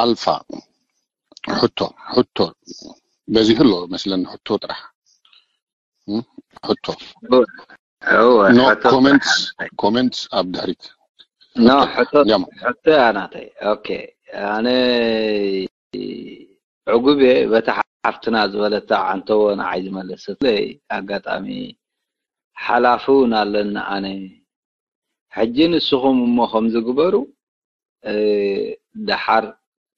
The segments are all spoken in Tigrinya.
ኣልፋ ሕቶ ሕቶ በዚሑ ኣሎ መስለኒ። ሕቶ ጥራሕ ሕቶ እወ ኮመንትስ ኣብ ድሕሪት ሕቶ ናተይ። ኦኬ ኣነ ዕጉብ እየ በታ ሓፍትና ዝበለታ ዓንተዎ ንዓይ ዝመለሰትለይ ኣጋጣሚ ሓላፊ እውን ኣለኒ ኣነ። ሕጂ ንስኹም እሞ ከምዚ ግበሩ፣ ደሓር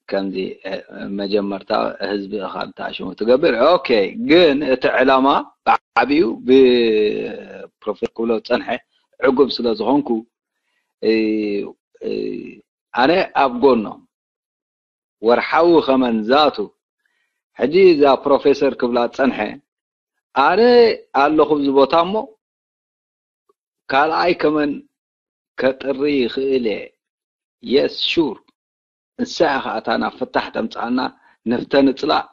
ከምዚ መጀመርታ ህዝቢ እኻ እንተኣሽሙ ትገብር። ኦኬ፣ ግን እቲ ዕላማ ብዓብዩ ብፕሮፌሰር ክብሎ ዝጸንሐ ዕጉብ ስለ ዝኾንኩ ኣነ ኣብ ጎኖም ወርሓዊ ከመን ዛቱ። ሕጂ እዛ ፕሮፌሰር ክብላ ዝጸንሐ ኣነ ኣለኹ ኣብዚ ቦታ እሞ ካልኣይ ከመን ከጥሪ ይኽእል እየ። የስ ሹር ንሳ እያ ከኣታ ናብ ፍታሕ ተምፅኣና። ንፍተ ንፅላእ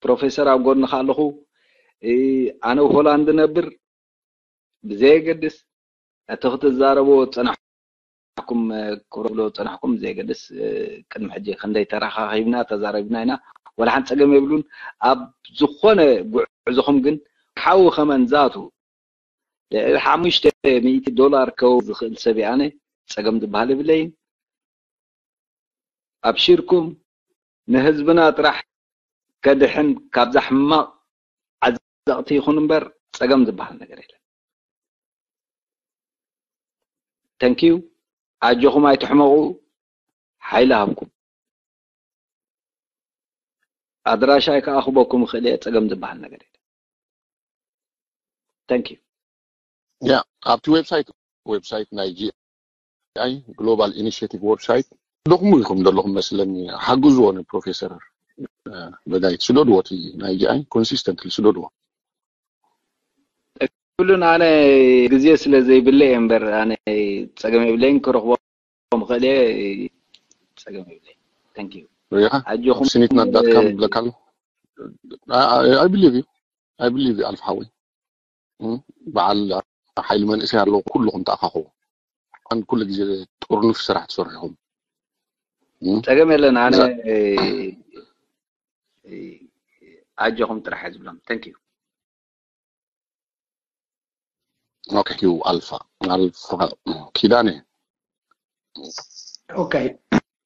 ፕሮፌሰር ኣብ ጎንኻ ኣለኹ። ኣነ ሆላንድ ነብር ብዘየገድስ እቲ ክትዛረብዎ ዝፀናሕኩም ክብረብሎ ዝፀናሕኩም ብዘየገድስ ቅድሚ ሕጂ ክንደይ ተራኻኺብና ተዛረብና ኢና። ወላ ሓንቲ ፀገም የብሉን። ኣብ ዝኾነ ጉዕዞኹም ግን ሓዊ ከመን ዛቱ ልዕሊ ሓሙሽተ ሚእቲ ዶላር ከው ዝኽእል ሰብ ኣነ ፀገም ዝበሃል የብለይን። ኣብሽርኩም ንህዝብና ጥራሕ ከድሕን ካብዛ ሕማቕ ዓዘቕቲ ይኹን እምበር ፀገም ዝበሃል ነገር የለን። ተንኪዩ ኣጆኹም ኣይትሕመቑ። ሓይሊ ሃብኩም። ኣድራሻይ ከኣ ክበኩም ይኽእል እየ። ፀገም ዝበሃል ነገር የለን። ተንኪዩ። ያ ኣብቲ ዌብሳይት ዌብሳይት ናይ ጂ ኣይ ግሎባል ኢኒሽቲቭ ዌብሳይት ኣለኹም ኢኹም ዘለኹም መስለኒ። ሓግዝዎ ንፕሮፌሰር በዳይት ስደድዎ እቲ ናይ ጂ ኣይ ኮንሲስተንትሊ ስደድዎ። ኩሉን ኣነ ግዜ ስለ ዘይብለ እየ እምበር ኣነ ፀገም የብለይን ክረኽቦም እኽእል እየ። ፀገም የብለይን። Thank you። ሪኢኻ ኣጆኹም ስኒትና ዳት ካም ብለካ ኣሎ። I believe you. I believe you ኣልፍ ሓወይ። በዓል ሓይሊ መንእሰይ ኣለዉ ኩልኹም ተኣኻኸቡ። ኣን ኩሉ ግዜ ጥርኑፍ ስራሕ ትሰርሑ ኢኹም። ፀገም የለን። ኣነ ኣጆኹም ጥራሕ እየ ዝብሎም። Thank you። ኦኬ ዩ ኣልፋ ኣልፋ ኪዳነ ኦኬ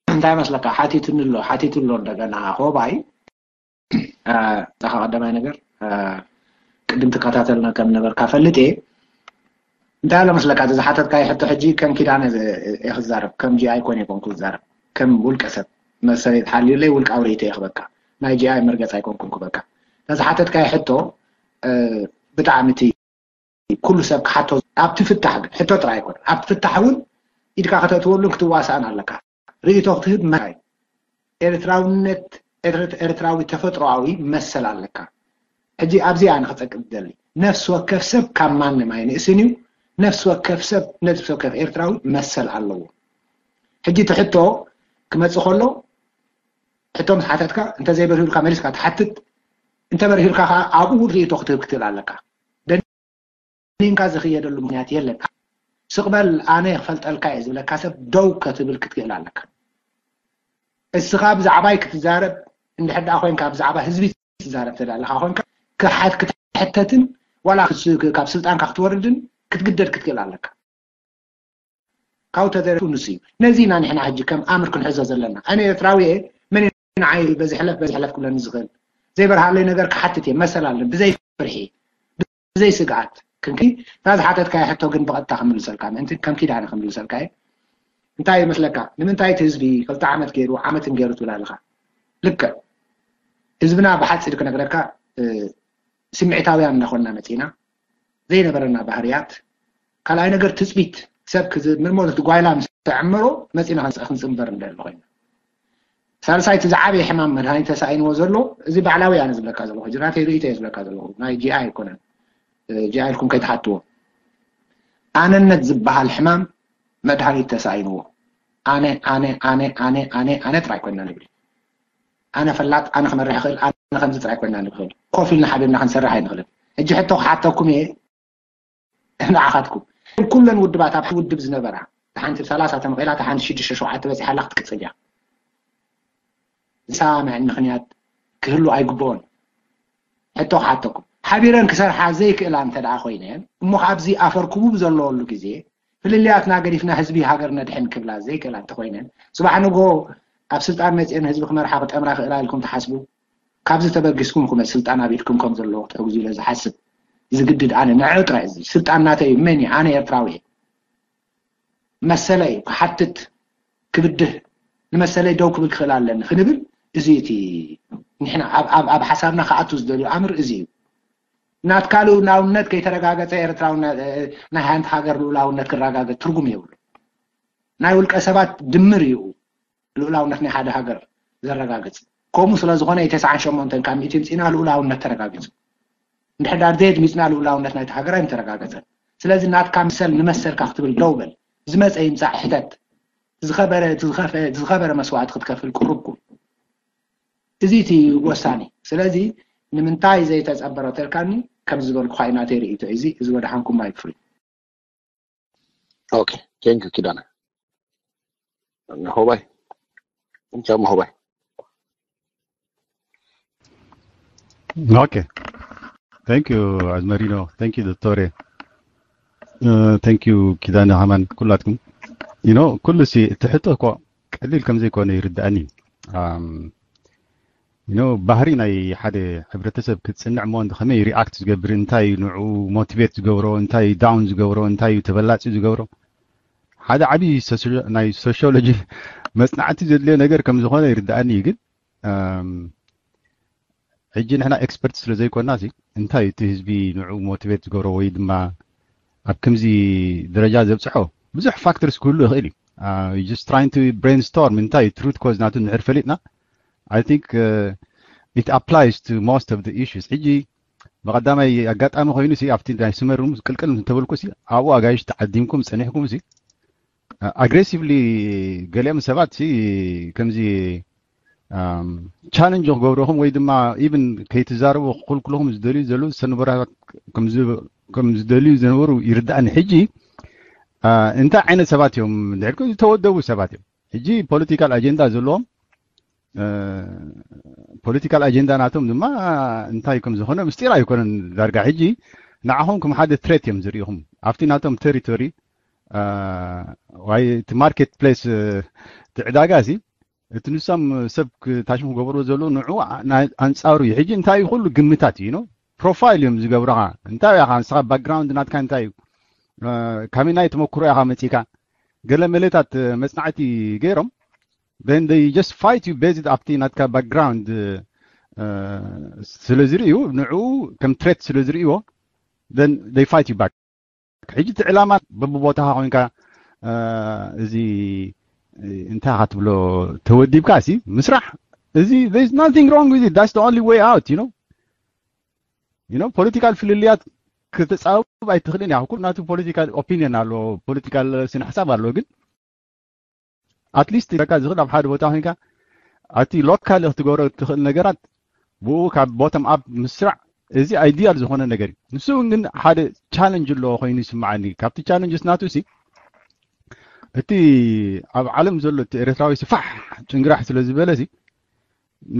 እንታይ መስለካ ሓቲቱኒ ኣሎ ሓቲቱ ኣሎ እንደገና ሆባይ እታ ቀዳማይ ነገር ቅድም ትከታተልና ከም ነበርካ ፈልጥ እየ እንታይ ኣሎ መስለካ እቲ ዝሓተትካዮ ሕቶ ሕጂ ከም ኪዳነ እየ ክዛረብ ከም ጂ ኣይኮነ ይኮንኩ ዝዛረብ ከም ውልቀ ሰብ መሰለይ ተሓልዩለይ ውልቃዊ ርእይቶ እየ ክበካ ናይ ጂ ኣይ መርገፂ ኣይኮንኩን ክበካ እታ ዝሓተትካዮ ሕቶ ብጣዕሚ እቲ ኩሉ ሰብ ክሓቶ ኣብቲ ፍታሕ ግን ሕቶ ጥራይ ኣይኮነ ኣብቲ ፍታሕ እውን ኢድካ ከተእትወሉን ክትዋሳእን ኣለካ ርእይቶ ክትህብ መራይ ኤርትራውነት ኤርትራዊ ተፈጥሮኣዊ መሰል ኣለካ ሕጂ ኣብዚኣ ንክፀቅጥ ደሊ ነፍሲ ወከፍ ሰብ ካብ ማንም ኣይንእስን እዩ ነፍሲ ወከፍ ሰብ ነፍሲ ወከፍ ኤርትራዊ መሰል ኣለዎ ሕጂ እቲ ሕቶ ክመፅእ ከሎ ሕቶ ምስ ሓተትካ እንተዘይበርሂሩልካ መሊስካ ትሓትት እንተበርሂሩልካ ከዓ ኣብኡ እውን ርእይቶ ክትህብ ክትእል ኣለካ ደኒንካ ዝኽየደሉ ምክንያት የለን ስቕበል ኣነ ክፈልጠልካ እየ ዝብለካ ሰብ ደው ከትብል ክትክእል ኣለካ እስኻ ብዛዕባይ ክትዛረብ እንድሕር ደኣ ኮይንካ ብዛዕባ ህዝቢ ትዛረብ ተዳለካ ኮይንካ ክሓት ክትሕተትን ዋላ ካብ ስልጣንካ ክትወርድን ክትግደድ ክትክእል ኣለካ ካብ ተደረቱ ንሱ እዩ ነዚ ኢና ንሕና ሕጂ ከም ኣምር ክንሕዞ ዘለና ኣነ ኤርትራዊ እየ መን ንዓይ በዚ ሕለፍ በዚ ሕለፍ ክብለኒ ዝኽእል ዘይበርሃለይ ነገር ክሓትት እየ መሰል ኣለኒ ብዘይ ፍርሒ ብዘይ ስግኣት ክንከ እታ ዝሓተትካዮ ሕቶ ግን ብቐጥታ ክምልሰልካ ምእንቲ ከም ኪዳነ ክምልሰልካ እየ እንታይ ይመስለካ ንምንታይ እቲ ህዝቢ ክልተ ዓመት ገይሩ ዓመትን ገይሩ ትብል ኣለካ ልክዕ ህዝብና ብሓፂር ክነግረካ ስምዒታውያን እናኾንና መፂና ዘይነበረና ባህርያት ካልኣይ ነገር ትፅቢት ሰብ ምርሞ እቲ ጓይላ ምስ ተዕምሮ መፂና ክንፅንበር ንደሊ ኮይና ሳልሳይ እቲ ዝዓበየ ሕማም መድሃኒት ተሳኢንዎ ዘሎ እዚ ባዕላዊ ኣነ ዝብለካ ዘለኹ እዚ ናተይ ርእይቶ እየ ዝብለካ ዘለኹ ናይ ጂኣይ ኣይኮነን ጂኣይ ኢልኩም ከይትሓትዎ ኣነነት ዝበሃል ሕማም መድሃኒት ተሳኢንዎ ኣነ ኣነ ኣነ ኣነ ኣነ ኣነ ጥራይ ኮይና ንብል ኣነ ፈላጥ ኣነ ክመርሕ ይኽእል ኣነ ከምዚ ጥራይ ኮይና ንብል ኮፍ ኢልና ሓቢርና ክንሰርሕ ኣይንኽእልን ሕጂ ሕቶ ክሓተኩም እየ ንዓኻትኩም ኩለን ውድባት ኣብ ውድብ ዝነበራ ሓንቲ ሰላሳ ተመቒላ ሓንቲ ሽዱሽተ ሸውዓተ በፂሓ ኣላ ክትቅፅል እያ ዝሰማምዐን ምኽንያት ክህሉ ኣይግብኦን። ሕቶ ክሓተኩም፣ ሓቢረን ክሰርሓ ዘይክእላ እንተ ደኣ ኮይነን እሞ፣ ኣብዚ ኣፈር ክቡብ ዘለወሉ ግዜ ፍልልያትና ገዲፍና ህዝቢ ሃገር ነድሕን ክብላ ዘይክእላ እንተኮይነን፣ ጽባሕ ንግሆ ኣብ ስልጣን መጽኤን ህዝቢ ክመርሓ ክጠምራ ክእላ ኢልኩም ትሓስቡ? ካብዚ ተበጊስኩም ኩመ ስልጣን ኣብ ኢድኩም ከም ዘሎ ክትሕግዙ ኢለ ዝሓስብ ዝግድድ ኣነ ንዐ ጥራይ። እዚ ስልጣን ናተይ እዩ፣ መን እዩ? ኣነ ኤርትራዊ እየ። መሰለይ እዩ ክሓትት፣ ክብድህ፣ ንመሰለይ ደው ክብል ክኽእል ኣለኒ ክንብል፣ እዚ እቲ ንሕና ኣብ- ኣብ- ኣብ ሓሳብና ክኣቱ ዝደልዩ ኣምር እዚ እዩ። ናትካ ልኡላውነት ከይተረጋገጸ ኤርትራውነት፣ ናይ ሓንቲ ሃገር ልኡላውነት ክረጋገጽ ትርጉም የብሉ። ናይ ውልቀ ሰባት ድምር እዩ ልኡላውነት ናይ ሓደ ሃገር ዘረጋግጽ። ከምኡ ስለ ዝኾነ፣ ተስዓን ሸሞንተን ካብ ሚእቲ ምጺና ልኡላውነት ተረጋጊጹ። እንድሕዳር ዘየድሚጽና ልኡላውነት ናይቲ ሃገር ኣይምተረጋገጸን። ስለዚ ናትካ ምሰል ንመሰልካ ክትብል ደው በል። ዝመጸ ይምጻእ ሕተት። ዝኸበረ ዝኸፈ- ዝኸበረ መስዋእቲ ክትከፍል ቅሩብኩም። እዚ እቲ ወሳኒ። ስለዚ ንምንታይ ዘይተጸበረ ተልካኒ፣ ከም ዝበልኩኻ እዩ ናተይ ርእይቶ። እዚ እዚ ወደ ሓንኩም ማይክ ፍሪ። Okay, thank you, Kidana. Hobai. Inshallah, Hobai. Okay, thank you, Azmarino. Thank you, Dottore. Uh, thank you, Kidana Haman. ኩላትኩም you know ኩሉ ሲ እቲ ሕቶ እኮ ቀሊል ከም ዘይኮነ ይርዳእኒ። Um, you know ባህሪ ናይ ሓደ ሕብረተሰብ ክትጽንዕ እሞ ከመይ ሪኣክት ዝገብር፣ እንታይ ንዑ ሞቲቬት ዝገብሮ፣ እንታይ ዳውን ዝገብሮ፣ እንታይ ተበላጺ ዝገብሮ፣ ሓደ ዓቢ ናይ ሶሲዮሎጂ መጽናዕቲ ዘድልዮ ነገር ከም ዝኾነ ይርዳእኒ እዩ። ግን ሕጂ ንሕና ኤክስፐርት ስለ ዘይኮና ሲ እንታይ እቲ ህዝቢ ንዑ ሞቲቬት ዝገብሮ ወይ ድማ ኣብ ከምዚ ደረጃ ዘብፅሖ ብዙሕ ፋክተርስ ክህሉ ይኽእል እዩ። Just trying to brainstorm እንታይ ትሩት ኮዝ ናቱ እንድሕር ፈሊጥና I think it applies to most of the issues። ሕጂ ብቐዳማይ ኣጋጣሚ ኮይኑ ሲ ኣብቲ ናይ ስመር ቅልቅል እንተበልኩ ሲ ኣብኡ ኣጋይሽ ተዓዲምኩም ፀኒሕኩም ሲ ኣግሬሲቭሊ ገሊኦም ሰባት ሲ ከምዚ ቻለንጅ ክገብረኹም ወይ ድማ ኢቭን ከይትዛረቡ ክኽልክልኹም ዝደልዩ ዘለዉ ሰንበራት ከም ዝደልዩ ዝነበሩ ይርዳእኒ። ሕጂ እንታይ ዓይነት ሰባት እዮም ድሕልኩ ዝተወደቡ ሰባት እዮም። ሕጂ ፖለቲካል ኣጀንዳ ዘለዎም ፖለቲካል ኣጀንዳ ናቶም ድማ እንታይ ከም ዝኾነ ምስጢር ኣይኮነን። ዳርጋ ሕጂ ንዓኹም ከም ሓደ ትሬት እዮም ዝርእኹም ኣብቲ ናቶም ቴሪቶሪ ወይ እቲ ማርኬት ፕሌስ እቲ ዕዳጋ ሲ እቲ ንሶም ሰብ ታሽሙ ክገብርዎ ዘለዉ ንዑ ኣንጻሩ እዩ። ሕጂ እንታይ እዩ ኩሉ ግምታት እዩ ነው ፕሮፋይል እዮም ዝገብረኻ። እንታይ ኢኻ ንስኻ ባክግራውንድ ናትካ እንታይ እዩ? ካበይ ናይ ተመክሮ ኢኻ መጺካ? ገለ መሌታት መጽናዕቲ ገይሮም then they just fight you based ኣብቲ ናትካ ባክግራውንድ ስለ ዝርእዩ ንዑ ከም ትሬት ስለ ዝርእይዎ then they fight you back። ሕጂ እቲ ዕላማ በብቦታኻ ኮይንካ እዚ እንታይ ኢኻ ትብሎ ተወዲብካ ሲ ምስራሕ እዚ there's nothing wrong with it, that's the only way out you know you know ፖለቲካል ፍልልያት ክትጻወብ ኣይትኽእልን ኢኻ። ኩሉ ናቱ ፖለቲካል ኦፒኒየን ኣለዎ፣ ፖለቲካል ስነ ሓሳብ ኣለዎ። ግን ኣትሊስት ካ ዝኽእል ኣብ ሓደ ቦታ ኮይንካ ኣቲ ሎካሊ ክትገብሮ ትኽእል ነገራት ብኡ ካብ ቦተም ኣፕ ምስራዕ እዚ ኣይዲያል ዝኾነ ነገር እዩ። ንሱ እውን ግን ሓደ ቻለንጅ ኣለዎ ኮይኑ ይስምዓኒ። ካብቲ ቻለንጅስ ናቱ ሲ እቲ ኣብ ዓለም ዘሎ እቲ ኤርትራዊ ስፋሕ ጭንግራሕ ስለ ዝበለ ሲ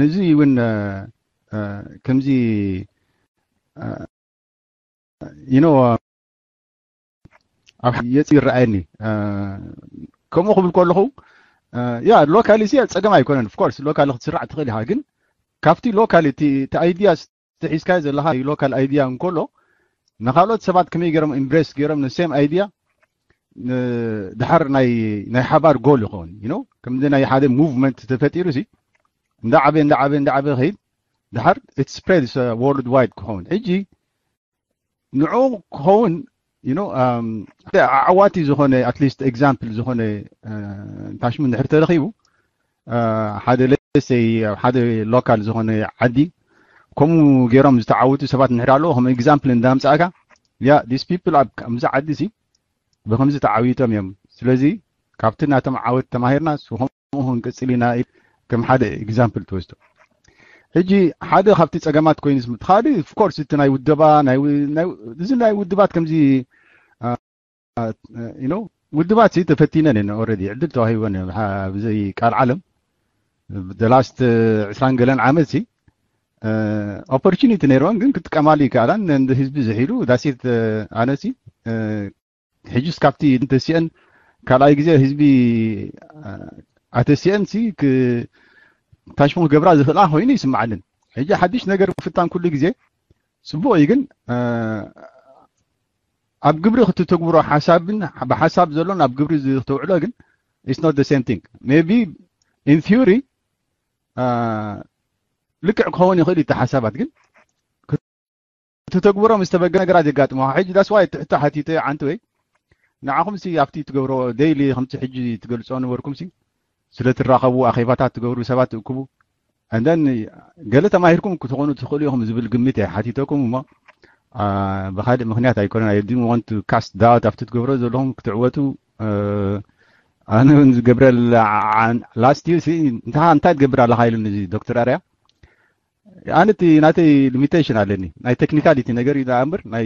ነዚ እውን ከምዚ you know ኣብ የጽ ይረኣየኒ። ከምኡ ክብል ከለኹ ያ ሎካሊ ሲ ጸገም ኣይኮነን። ኦፍ ኮርስ ሎካሊ ክትስራዕ ትኽእል ኢኻ። ግን ካብቲ ሎካሊ እቲ ኣይዲያ ሒዝካዮ ዘለኻ ሎካል ኣይዲያ እንከሎ ንካልኦት ሰባት ከመይ ገይሮም ኢምብሬስ ገይሮም ንሴም ኣይዲያ ድሓር ናይ ናይ ሓባር ጎል ይኸውን you know ከምዚ ናይ ሓደ ሙቭመንት ተፈጢሩ ሲ እንዳዓበየ እንዳዓበየ እንዳዓበየ ከይድ ድሓር it spreads world wide ክኸውን። ሕጂ ንዑ ክኸውን you know ኣዕዋቲ ዝኾነ ኣትሊስት ኤግዛምፕል ዝኾነ ታሽሙ እንድሕር ተረኺቡ ሓደ ለሰይ ኣብ ሓደ ሎካል ዝኾነ ዓዲ ከምኡ ገይሮም ዝተዓወቱ ሰባት እንድሕር ኣለዎ ከም ኤግዛምፕል እንዳምጻእካ ያ this people ኣብ ከምዚ ዓዲ ሲ ብከምዚ ተዓዊቶም እዮም። ስለዚ ካብቲ ናቶም ዓወት ተማሂርና ንሱ ከምኡ ክንቅጽል ኢና ኢል ከም ሓደ ኤግዛምፕል ትወስዶ። ሕጂ ሓደ ካብቲ ጸገማት ኮይኑ ስምትኻዲ ኦፍኮርስ እቲ ናይ ውደባ እዚ ናይ ውድባት ከምዚ you know ውድባት ሲ ተፈቲነን እየን ኦልሬዲ ዕድል ተዋሂበን እየን ብዘይ ቃል ዓለም the last ዕስራን ገለን ዓመት ሲ opportunity ነይርወን ግን ክጥቀማሉ ይከኣላን። እንደ ህዝቢ ዝሒሉ ዳሴት ኣነሲ ሕጅስ ካብቲ እንተሲአን ካልኣይ ግዜ ህዝቢ ኣተሲአን ሲ ታሽሙ ክገብራ ዝኽእላ ኮይኑ ይስምዓልን። ሕጂ ሓድሽ ነገር ምፍታን ኩሉ ግዜ ጽቡቕ እዩ፣ ግን ኣብ ግብሪ ክትተግብሮ ሓሳብን ብሓሳብ ዘሎን ኣብ ግብሪ ዝተውዕሎ ግን it's not the same thing. Maybe in theory ልክዕ ክኸውን ይኽእል እዩ እቲ ሓሳባት፣ ግን ክትተግብሮ ምስ ተበገ ነገራት የጋጥመ። ሕጂ that's why ትሕቶ ሓቲተ ዓንቲ ወይ ንዓኹም ሲ ኣብቲ ትገብሮ daily ከምቲ ሕጂ ትገልጾ ነበርኩም ሲ ስለ ትራኸቡ ኣኼባታት ትገብሩ ሰባት ትእክቡ and then ገለ ተማሂርኩም ክትኾኑ ትኽእሉ ኢኹም ዝብል ግምት እየ ሓቲተኩም እሞ ብካልእ ምክንያት ኣይኮነን። I didn't want to cast doubt ኣብቲ ትገብሮ ዘለኹም ክትዕወቱ ኣነ እውን ዝገብረል last year እንታይ እንታይ ትገብር ኣለካ ኢሉኒ እዚ ዶክተር ኣርያ። ኣነ እቲ ናተይ limitation ኣለኒ ናይ technicality ነገር እዩ እምበር ናይ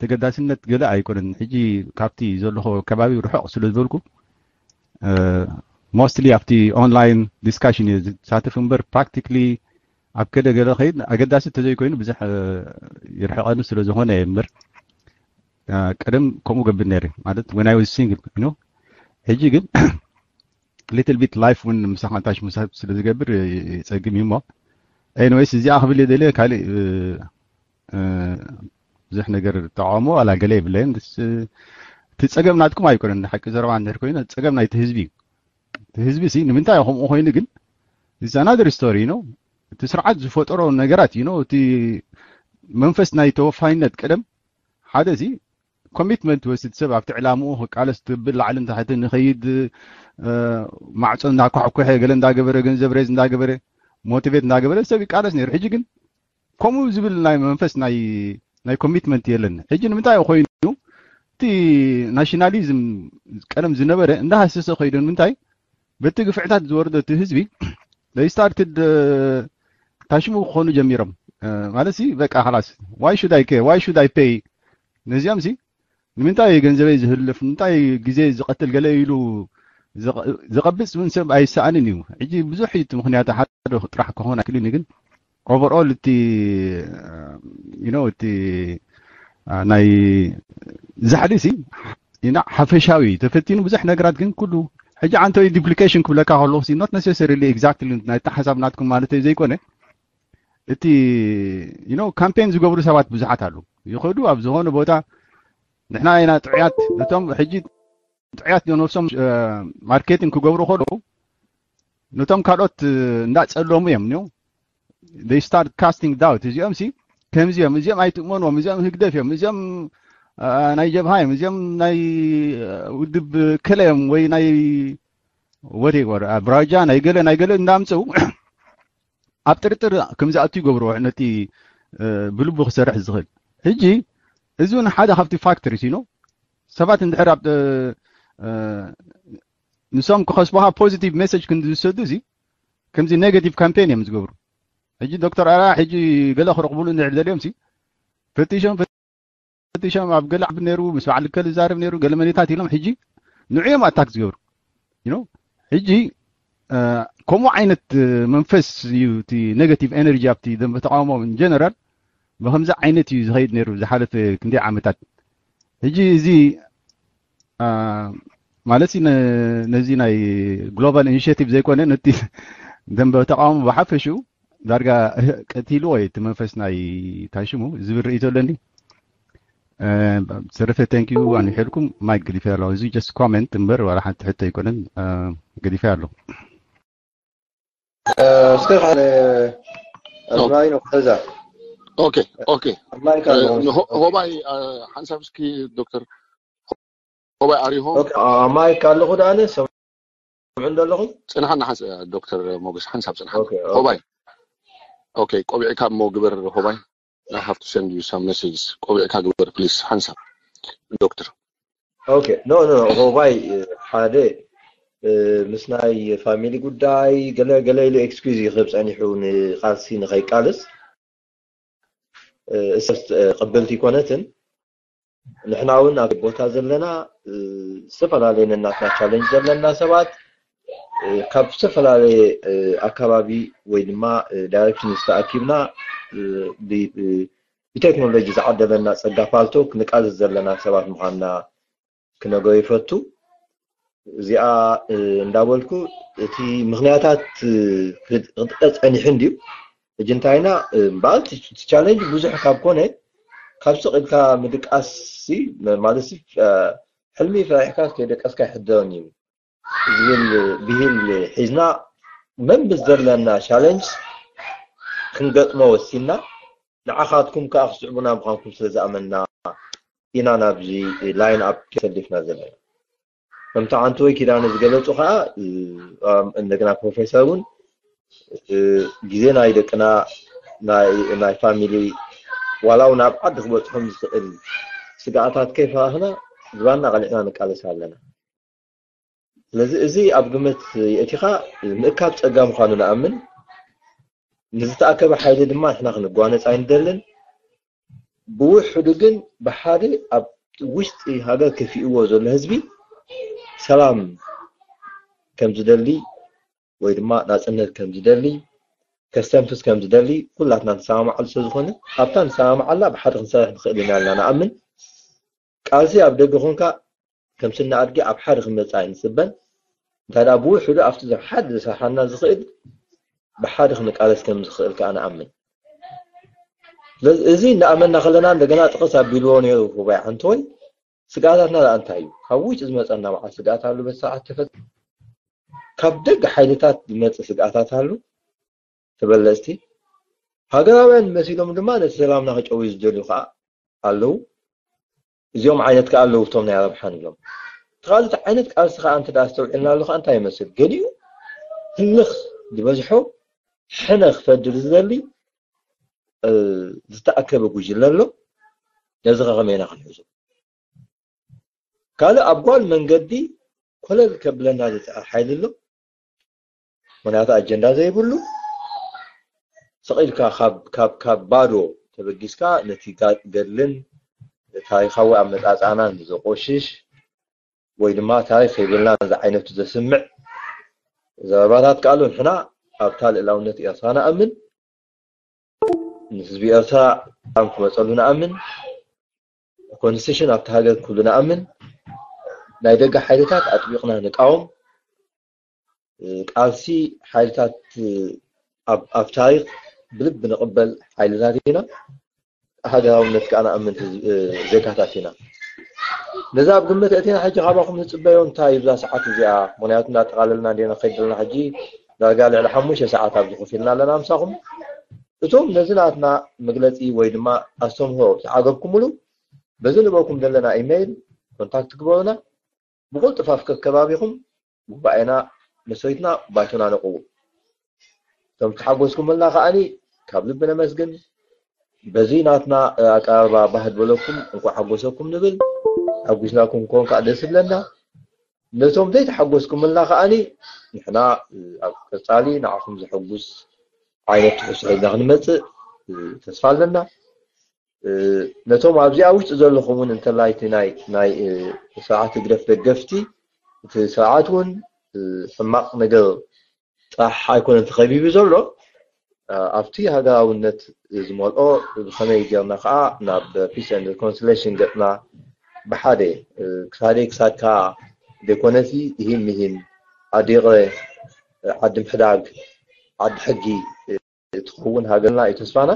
ተገዳስነት ገለ ኣይኮነን። ሕጂ ካብቲ ዘለኹ ከባቢ ርሑቕ ስለ ዝበልኩ mostly ኣብቲ online discussion እየ ዝሳተፍ እምበር practically ኣብ ከደ ገለ ከይድ ኣገዳሲ ተዘይኮይኑ ብዙሕ ይርሕቐኒ ስለ ዝኾነ እየ እምበር ቀደም ከምኡ ገብር ነይረ ማለት when I was single you know። ሕጂ ግን little bit life እውን ምሳኻ ታሽ ምሳብ ስለ ዝገብር ይጸግም እዩ እሞ anyways እዚኣ ክብል እየ ደልየ ካልእ ብዙሕ ነገር ተቃውሞ ዋላ ገለ የብለይን። እቲ ጸገም ናትኩም ኣይኮነን ሓቂ ዘረባ እንድሕር ኮይኑ ጸገም ናይቲ ህዝቢ እዩ። እቲ ህዝቢ ሲ ንምንታይ ከምኡ ኮይኑ ግን it's another story ነው። እቲ ስርዓት ዝፈጠሮ ነገራት እዩ ነው። እቲ መንፈስ ናይ ተወፋይነት ቀደም ሓደ ሲ ኮሚትመንት ወስድ ሰብ ኣብቲ ዕላምኡ ክቃለስ ትብል ላዕሊ ንታሕቲ ንኸይድ ማዕፆ እንዳኳሕኩሐ ገለ እንዳገበረ ገንዘብ ሬዝ እንዳገበረ ሞቲቬት እንዳገበረ ሰብ ይቃለስ ነይሩ። ሕጂ ግን ከምኡ ዝብል ናይ መንፈስ ናይ ናይ ኮሚትመንት የለን። ሕጂ ንምንታይ ኮይኑ እቲ ናሽናሊዝም ቀደም ዝነበረ እንዳሃሰሰ ከይዱ ንምንታይ በቲ ግፍዕታት ዝወርደ እቲ ህዝቢ they started ታሽሙ ክኾኑ ጀሚሮም ማለት ሲ በቃ خلاص why should I care why should I pay ነዚኦም ሲ ንምንታይ ገንዘበይ ዝህልፍ ንምንታይ ግዜ ዝቐትል ገለ ኢሉ ዝቐብጽ እውን ሰብ ኣይሰኣንን እዩ። ሕጂ ብዙሕ እዩ እቲ ምክንያት ሓደ ጥራሕ ክኾን ኣይክልን ግን overall እቲ you know እቲ ናይ ዛሕሊ ሲ ሓፈሻዊ ተፈቲኑ ብዙሕ ነገራት ግን ኩሉ ሕጂ ዓንተዊ duplication ክብለካ ከለኹ not necessarily exactly ናይቲ ሓሳብ ናትኩም ማለት ዘይኮነ እቲ you know ካምፔን ዝገብሩ ሰባት ብዙሓት ኣለዉ ይኸዱ ኣብ ዝኾነ ቦታ ንሕና ኢና ጥዑያት ነቶም ሕጂ ጥዑያት ነብሶም ማርኬቲንግ ክገብሩ ከለዉ ነቶም ካልኦት እንዳጸለሙ እዮም they start casting doubt እዚኦም ሲ ከምዚኦም እዚኦም ኣይትእመንዎም እዚኦም ህግደፍ እዮም እዚኦም ናይ ጀብሃ እዮም እዚኦም ናይ ውድብ ከለ እዮም ወይ ናይ ወደ ብራጃ ናይ ገለ ናይ ገለ እንዳምጽኡ ኣብ ጥርጥር ከም ዝኣቱ ይገብርዎ ነቲ ብልቡ ክሰርሕ ዝኽእል። ሕጂ እዚ እውን ሓደ ካብቲ ፋክተርስ እዩ። ሰባት እንድሕር ኣብ ንሶም ክኸስቡኻ ፖዚቲቭ ሜሴጅ ክንዲ ዝሰዱ እዚ ከምዚ ኔጋቲቭ ካምፔን እዮም ዝገብሩ። ሕጂ ዶክተር ኣራ ሕጂ ገለ ክረኽቡሉ እንድሕር ደልዮም ሲ ፈቲሾም ፈቲሾም ኣብ ገለ ዓቢ ነይሩ ምስ በዓል ከል ዝዛረብ ነይሩ ገለ መኔታት ኢሎም ሕጂ ንዕዮም ኣታክ ዝገብሩ you know ሕጂ ከምኡ ዓይነት መንፈስ እዩ እቲ ኔጋቲቭ ኤነርጂ ኣብቲ ደንበ ተቃውሞ ጀነራል ብከምዚ ዓይነት እዩ ዝኸይድ ነይሩ ዝሓለፈ ክንደይ ዓመታት። ሕጂ እዚ ማለት ነዚ ናይ ግሎባል ኢኒሽቲቭ ዘይኮነ ነቲ ደንበ ተቃውሞ ብሓፈሽኡ ዳርጋ ቀቲልዎ እዩ እቲ መንፈስ ናይ ታሽሙ ዝብል ርእይቶ ኣለኒ። ብተረፈ thank you ኣንዊሐልኩም ማይክ ገዲፈ ኣለኹ። እዚ just comment እምበር ዋላ ሓንቲ ሕቶ ኣይኮነን። ገዲፈ ኣለኹ። እስከ ሓደ ኣዝማሪኖ ክሕዛ ኦኬ ኦኬ ማይክ ኣሎ። ሆባይ ሓንሳብ እስኪ ዶክተር ሆባይ ኣሪሆ ኦኬ ማይክ ኣለኹ ደኣነ ሰምዑ እንደለኹም ጽንሓና ሓንስ ዶክተር ሞገስ ሓንሳብ ጽንሓ ኦኬ ኦኬ ሆባይ ኦኬ ቆቢዕካ እሞ ግበር ሆባይ I have to send you some messages ቆቢዕካ ግበር ፕሊስ ሓንሳብ ዶክተር ኦኬ no no no ሆባይ ሓደ ምስ ናይ ፋሚሊ ጉዳይ ገለ ገለ ኢሉ ኤክስኪዝ ይኽብ ጸኒሑ ንቃልሲ ንኸይቃልስ እሰስ ቅብልቲ ይኮነትን ንሕና እውን ኣብ ቦታ ዘለና ዝተፈላለየ ነናትና ቻለንጅ ዘለና ሰባት ካብ ዝተፈላለየ ኣካባቢ ወይ ድማ ዳይሬክሽን ዝተኣኪብና ብቴክኖሎጂ ዝዓደለና ጸጋ ፓልቶክ ንቃለስ ዘለና ሰባት ምዃንና ክነግሮ ይፈቱ። እዚኣ እንዳበልኩ እቲ ምኽንያታት ክጥቀስ ጸኒሑ እንድዩ። ሕጂ እንታይና እምበኣር ቻሌንጅ ብዙሕ ካብ ኮነ ካብ ስቕ ኢልካ ምድቃስ ማለት ሕልሚ ፈሪሕካ ከይደቀስካ ይሕደርን እዩ ዝብል ብሂል ሒዝና መምስ ዘለና ቻሌንጅ ክንገጥሞ ወሲና ንዓኻትኩም ከዓ ክስዕቡና ምዃንኩም ስለ ዝኣመንና ኢና ናብዚ ላይን ኣፕ ተሰሊፍና ዘለና። ከምቲ ዓንቱ ወይ ኪዳነ ዝገለጹ ከዓ እንደገና ፕሮፌሰር እውን ግዜ ናይ ደቅና ናይ ፋሚሊ ዋላ እውን ኣብ ዓዲ ክበፅሖም ዝኽእል ስጋኣታት ከይፈራህና ዝባና ቀሊዕና ንቃለስ ኣለና። ስለዚ እዚ ኣብ ግምት የእቲኻ ምእካብ ፀጋ ምዃኑ ንኣምን። ንዝተኣከበ ሓይሊ ድማ ንሕና ክንጓነፅ ኣይንደልን። ብውሕዱ ግን ብሓደ ኣብ ውሽጢ ሃገር ክፍእዎ ዘሎ ህዝቢ ሰላም ከም ዝደሊ ወይ ድማ ናፅነት ከም ዝደሊ ከስተንፍስ ከም ዝደሊ ኩላትና ንሰማማዓሉ ስለ ዝኾነ ኣብታ ንሰማማዓላ ብሓደ ክንሰርሕ ንኽእል ኢና ኢልና ንኣምን። ቃልሲ ኣብ ደገ ኮንካ ከም ስኒ ኣድጊ ኣብ ሓደ ክመፅእ ኣይንፅበን። እንታይ ደኣ ብውሕዱ ኣብቲ ሓደ ዝሰርሓና ዝኽእል ብሓደ ክንቃለስ ከም ዝኽእል ከዓ ንኣምን። ስለዚ እዚ እናኣመንና ከለና እንደገና ጥቕስ ኣቢልዎ ነይሩ ክቡር ዓንቶይ ስግኣታትና ደኣ እንታይ እዩ? ካብ ውጭ ዝመፀና በዓል ስግኣት ኣሎ በቲ ሰዓት ተፈ ካብ ደገ ሓይልታት ዝመፅእ ስግኣታት ኣሎ ተበለፅቲ ሃገራውያን መሲሎም ድማ ነቲ ሰላምና ክጨውዩ ዝደልዩ ከዓ ኣለዉ። እዚኦም ዓይነት ከዓ ኣለዉ እቶም ናይ ረብሓ ንብሎም። እቲ ካልእ ዓይነት ቃልሲ ከዓ እንተ ኣስተውዒልናሉ ከዓ እንታይ ይመስል? ገሊኡ ህልኽ ዝበዝሖ ሕነ ክፈድር ዝደሊ ዝተኣከበ ጉጅለ ኣሎ። ነዚ ከ ከመይ ኢና ክንሕዞ? ካልእ ኣብ ጓል መንገዲ ኮለል ከብለና ዝፅዕር ሓይሊ ኣሎ። ምክንያቱ ኣጀንዳ ዘይብሉ ስቕ ኢልካ ካብ ባዶ ተበጊስካ ነቲ ገድልን ታሪኻዊ ኣመፃፅኣናን ዘቆሽሽ ወይ ድማ ታሪኽ የብልናን ዝዓይነቱ ዘስምዕ ዘረባታት ከኣሉ ንሕና ኣብታ ልእላውነት ኤርትራ ንኣምን። ንህዝቢ ኤርትራ ሰላም ክመፀሉ ንኣምን። ኮንስቲቱሽን ኣብቲ ሃገር ክህሉ ንኣምን። ናይ ደገ ሓይልታት ኣጥቢቕና ንቃወም። ቃልሲ ሓይልታት ኣብ ታሪኽ ብልቢ ንቕበል ሓይልታት ኢና። ሃገራውነት ከዓ ንኣምን ዜጋታት ኢና። ነዚ ኣብ ግምት እቲና ሕጂ ካባኹም ንፅበዮ እንታይ እዩ ብዛ ሰዓት እዚኣ? ምክንያቱ እናጠቓለልና እንዲና ከይድ ዘለና ሕጂ ዳርጋ ልዕሊ ሓሙሽተ ሰዓት ኣብዚ ኮፍ ኢልና ኣለና ምሳኹም። እቶም ነዚ ናትና መግለፂ ወይ ድማ ኣስተምህሮ ዝዓገብኩምሉ በዚ ንበኩም ዘለና ኢሜይል ኮንታክት ግበሩና። ብቁልጥፍ ኣብ ከከባቢኹም ጉባኤና መስሪትና ባይቶና ነቕው። እቶም ዝተሓጎስኩምልና ከዓኒ ካብ ልቢ ነመስግን። በዚ ናትና ኣቀራርባ ባህድ በለኩም እንኳ ሓጎሰኩም ንብል። ሓጒስናኩም ኮን ከዓ ደስ ይብለና። ነቶም ዘይተሓጎስኩምልና ከዓኒ ንሕና ኣብ ቀፃሊ ንዓኹም ዘሐጉስ ዓይነት ትሕዝቶ ሒዝና ክንመፅእ ተስፋ ኣለና። ነቶም ኣብዚኣ ውሽጢ ዘለኹም እውን እንተላይ እቲ ናይ ናይ ስርዓት ህግደፍ ደገፍቲ እቲ ስርዓት እውን ሕማቕ ነገር ጥራሕ ኣይኮነን ተኸቢቡ ዘሎ ኣብቲ ሃገራውነት ዝመልኦ ብኸመይ ጌርና ከዓ ናብ peace and reconciliation ገፅና ብሓደ ክሳደይ ክሳድካ ዘይኮነሲ ይህን ይህን ዓዲ ይቕረ ዓዲ ምሕዳግ ዓዲ ሕጊ ትኸውን ሃገርና እዩ ተስፋና።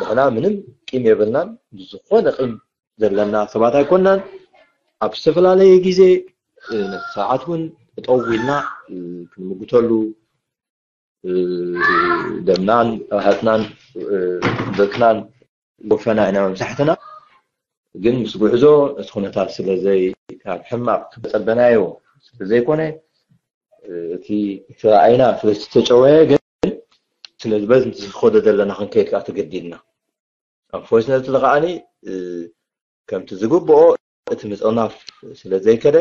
ንሕና ምንም ቂም የብልናን። ዝኾነ ቂም ዘለና ሰባት ኣይኮናን። ኣብ ዝተፈላለየ ግዜ ነቲ ስርዓት እውን ጠጠው ኢልና ክንምጉተሉ ደምናን ርሃፅናን ደቅናን ጎፈና ኢና መብዛሕትና። ግን ምስ ጉዕዞ እቲ ኩነታት ስለዘይ ካብ ሕማቕ ዝፀበናዮ ስለዘይኮነ እቲ እቲ ረኣይና ስለዝተጨወየ ግን ስለዚ በዚ ዝኸዶ ዘለና ክንከይድ ከዓ ተገዲድና። ኣንፎርችነትሊ ከዓኒ ከምቲ ዝግብኦ እቲ ምጥርናፍ ስለዘይከደ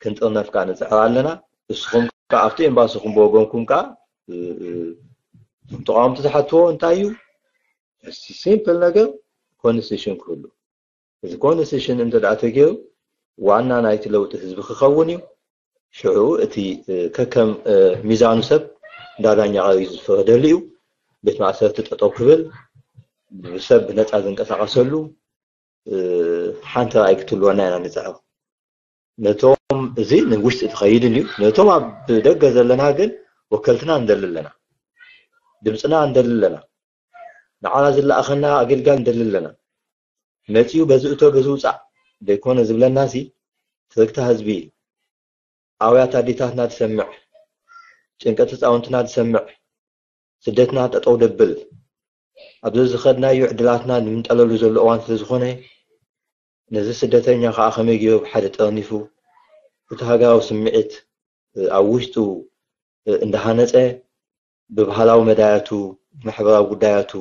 ክንጥርነፍ ከዓ ንፅዕር ኣለና። እስኹም ከዓ ኣብቲ ኤምባሲኹም ብወገንኩም ከዓ ተቃወምቲ ዝሓትዎ እንታይ እዩ? ሲምፕል ነገር ኮንስቲቱሽን ክህሉ። እዚ ኮንስቲቱሽን እንተ ደኣ ተገይሩ ዋና ናይቲ ለውጢ ህዝቢ ክኸውን እዩ። ሽዑ እቲ ከከም ሚዛኑ ሰብ እንዳዳኛ እዩ ዝፈረደሉ እዩ። ቤት ማእሰርቲ ጠጠው ክብል፣ ብሰብ ብነፃ ዝንቀሳቀሰሉ ሓንቲ ራእይ ክትህልወና ኢና ንፅዕር። ነቶም፣ እዚ ንውሽጢ ትኸይድን እዩ። ነቶም ኣብ ደገ ዘለና ግን ወከልትና እንደሊ ኣለና፣ ድምፅና እንደሊ ኣለና፣ ንዓና ዝለኣኸና ኣገልጋል እንደሊ ኣለና። መፂኡ በዚ እቶ በዚ ውፃእ ዘይኮነ ዝብለና ሲ ትርግታ ህዝቢ እዩ። ኣውያት ኣዴታትና ትሰምዕ፣ ጭንቀት ህፃውንትና ትሰምዕ፣ ስደትና ጠጠው ደብል፣ ኣብዚ ዝኸድናዮ ዕድላትና ንምንጠለሉ ዘሎ እዋን ስለ ዝኾነ፣ ነዚ ስደተኛ ከዓ ከመይ ገይሩ ብሓደ ጠርኒፉ እቲ ሃገራዊ ስምዒት ኣብ ውሽጡ እንዳሃነፀ ብባህላዊ መዳያቱ፣ ማሕበራዊ ጉዳያቱ፣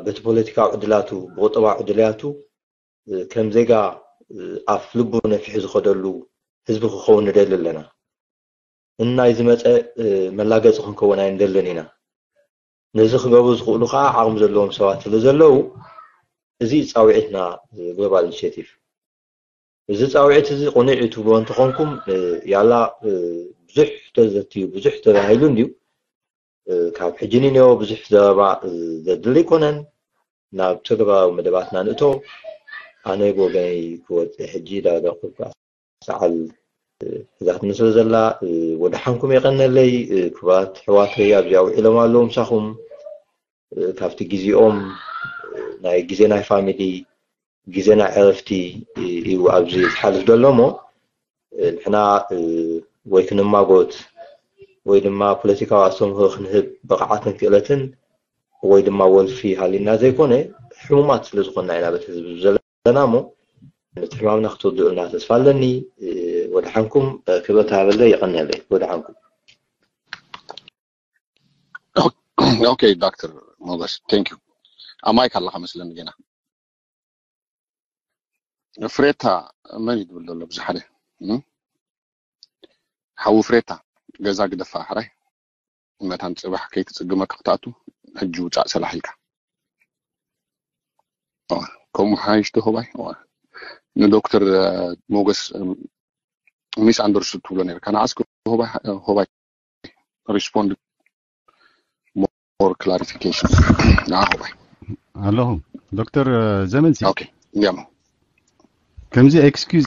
በቲ ፖለቲካዊ ዕድላቱ፣ ብቁጠባዊ ዕድላቱ ከም ዜጋ ኣፍ ልቡ ነፊሑ ዝኸደሉ ህዝቢ ክኸውን ንደሊ ኣለና። ንናይ ዝመፀ መላገፂ ክንከውን ኣይንደልን ኢና። ነዚ ክገብሩ ዝኽእሉ ከዓ ዓቕሚ ዘለዎም ሰባት ስለ ዘለዉ፣ እዚ ፃውዒትና ግሎባል ኢኒሽቲቭ። እዚ ፃውዒት እዚ ቅኑዕ እዩ ትብልዎ እንተኾንኩም፣ ያላ ብዙሕ ተዘትዩ፣ ብዙሕ ተባሂሉ እንድዩ። ካብ ሕጂ ንንዮ ብዙሕ ዘረባ ዘድሊ ኣይኮነን። ናብ ተግባራዊ መደባትና ንእቶ። ኣነ ብወገነይ ክወፅእ ሕጂ ዳርጋ ቁርቁ ሰዓል ሒዛትኒ ስለ ዘላ፣ ወደሓንኩም የቐነለይ። ክቡራት ኣሕዋተይ ኣብዚኣ ውዒሎም ኣለዉ ምሳኹም። ካብቲ ግዜኦም፣ ናይ ግዜ ናይ ፋሚሊ፣ ግዜ ናይ ዕረፍቲ እዩ ኣብዚ ዝሓልፍ ዘሎ እሞ፣ ንሕና ወይ ክንማጎት ወይ ድማ ፖለቲካዊ ኣስተምህሮ ክንህብ ብቕዓትን ክእለትን ወይ ድማ ወልፊ ሃሊና ዘይኮነ፣ ሕሙማት ስለ ዝኾንና ኢና በቲ ህዝቢ ዘለና እሞ፣ ነቲ ሕማምና ክትወድኡልና ተስፋ ኣለኒ። ወደሓንኩም። ክብረት ሃበለይ። የቐንየለይ። ወደሓንኩም። ኦኬ ዶክተር ሞገስ፣ ቴንክ ዩ። ኣብ ማይክ ኣለኻ መስለኒ ገና። ፍሬታ መን እዩ ዝብል ዘሎ ብዙ ሓደ? ሓዊ ፍሬታ፣ ገዛ ግደፋ ሕራይ። መታን ጽባሕ ከይትጽግመካ ክትኣቱ፣ ሕጂ ውጻእ ሰላሕ ኢልካ። ከምኡ ሓይሽ ዶ ሆባይ? ንዶክተር ሞገስ ሚስ ኣንደርስቱድ ትብሎ ነርካ። ንዓስከ ሆባይ፣ ሆባይ respond more clarification. ንዓ ሆባይ። ኣለኹ። ዶክተር ዘመን ሲ፣ ኦኬ፣ እንዲያሞ። ከምዚ ኤክስኪውዝ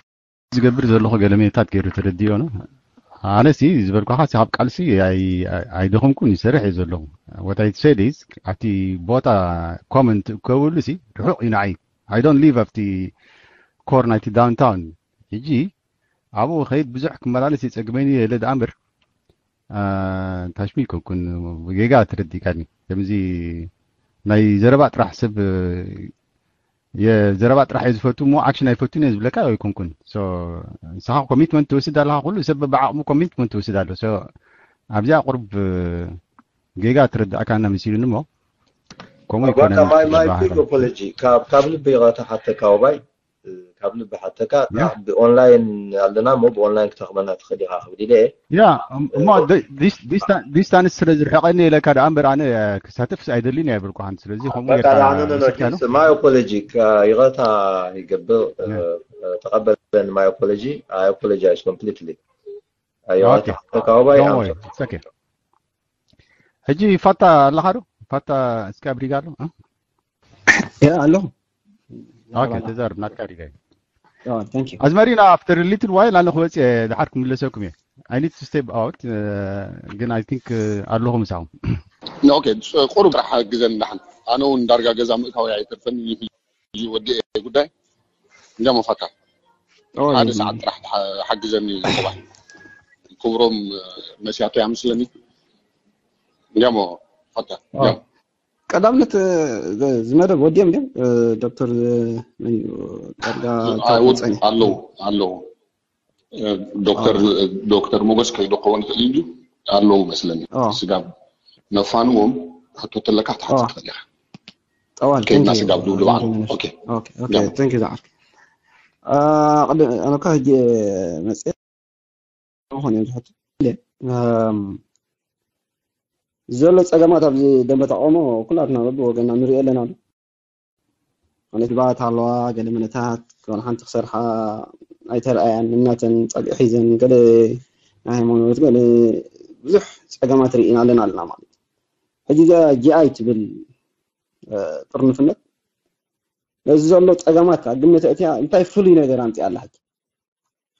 ዝገብር ዘለኹ ገለ ሜታት ገይሩ ተረዲኦ ነው። ኣነሲ ዝበልኳኻ ሲ ካብ ቃልሲ ኣይ-፣ ኣይ-፣ ኣይደኸምኩን፣ ይሰርሕ እየ ዘለኹ። What I said is ኣብቲ ቦታ ኮመንት እከብሉ ሲ ርሑቕ እዩ ንዓይ። I don't live ኣብቲ ኮር ናይቲ ዳውንታውን። ሕጂ ኣብኡ ኸይድ ብዙሕ ክመላለስ የጸግመኒ የለ ደኣ እምበር፣ አ፣ ታሽሚ ኣይኮንኩን፣ ጌጋ ተረዲእካኒ። ከምዚ ናይ ዘረባ ጥራሕ ሰብ፣ የዘረባ ጥራሕ እየ ዝፈቱ እሞ ኣክሽን ኣይፈቱን እየ ዝብለካ ኣይኮንኩን። So ንስኻ ኮሚትመንት ትወስድ ኣለኻ፣ ኩሉ ሰብ በብዓቕሙ ኮሚትመንት ትወስድ ኣሎ። So ኣብዚኣ ቁርብ ጌጋ ተረዳእካና መሲሉኒ እሞ ከምኡ ኣባካ ኣይኮነን ማይ ማይ ዝበሃል። ቢግ ኣፖሎጂ። ካብ ካብ ልቢ ይቕረታ ሓተካ ወባይ፣ ካብ ልቢ ሓተካ። ያ። ብኦንላይን ኣለና እሞ ብኦንላይን ክተኽበና ትኽእል ኢኻ ክብል ኢለ እየ። ያ እም- እሞ ደ- ዲስ- ዲስታ- ዲስታንስ ስለ ዝርሕቀኒ ኢለካ ደኣ እምበር ኣነ ክሳተፍ ኣይደልን እየ ኣይበልኩኻን። ስለዚ ከምኡ በቃ ጌርካ ደኣ ኖ ኖ ኖ ወሲድካ ነው። ኖ ማይ ኣፖሎጂ። ይቕረታ ይገብር። ያ። ተቐበለኒ ማይ ኣፖሎጂ። I apologize completely። ይቕረታ ኦኬ። ሓተካ ወባይ። Don't I'm worry. It's okay. ሕጂ ፋታ ኣለኻ ዶ? ፋታ እስኪ ኣብሪጋ ኣሎ? እ? ያ ኣሎ። ኦኬ፣ ተዛረብ፣ ናትካ ኣብሪጋ እዩ። ኦ፣ thank you። ኣዝማሪና፣ after a little while ኣነ ክወፅእ እየ፣ ድሓር ክምለሰኩም እየ። I need to step out፣ እ፣ ግን I think፣ እ፣ ኣለኹ ምሳኹም። ኦኬ፣ ቁሩብ ጥራሕ ሓግዘኒ ደሓን። ኣነ እውን ዳርጋ ገዛ ምእታው ኣይተርፈን እዩ። ሕጂ ወዲኤ ጉዳይ። እንዲያሞ ፋታ። ኦ፣ ሓደ የ- ሰዓት ጥራሕ ሓ-፣ ሓግዘኒ ዝኸባል። ክብሮም፣ እ፣ መሲያቶ እያ መስለኒ። እንዲያሞ ፋታ። ኦ። እንዲያሞ። ቀዳምነት፣ እ፣ ዝ-፣ ዝመደብ ወዲኦም ድዮም? እ፣ ዶክተር፣ እ፣ መን እዩ? ዳርጋ ኣይወድ-፣ ተቆጸኒ። ኣለዉ፣ ኣለዉ። እ፣ ዶክተር፣ ኦ። ዶክተር ሞገስ ከይዶ ክኸውን ይኽእል እዩ እንጂ ኣለዉ መስለኒ። ኦ። ስጋብ ነፋንዎም ሕቶ ተለካ ክትሓትት ኦ። ትኽእል ኢኻ። ጠዋል፣ ከይድና thank you። ስጋብ ድብድብ ዓቕሚ። ኦኬ። ኦኬ፣ ኦኬ፣ ያሞ። Thank you ዝዓርከይ። አ፣ ቅድም፣ ኣነ እኳ ሕጂ መጽየ ዝኾነ እዮም ዝሕቱ። እም፣ ዘሎ ጸገማት ኣብዚ ደንበ ተቃውሞ ኩላትና በብወገንና ንሪኦ ኣለና ዶ? ማለት ባት ኣለዋ፣ ገለ መነታት ገለ ሓንቲ ክሰርሓ ኣይተረኣያን፣ እናተን ጸግዒ ሒዘን ገለ ናይ ሃይማኖት ገለ ብዙሕ ጸገማት ርኢና ኣለና ኣለና ማለት እዩ። ሕጂ እዛ ጂ ኣይ ትብል ጥርንፍነት ነዚ ዘሎ ጸገማት ኣብ ግምት ኣእትያ እንታይ ፍሉይ ነገር ኣምጺኣ ኣላ? ሕጂ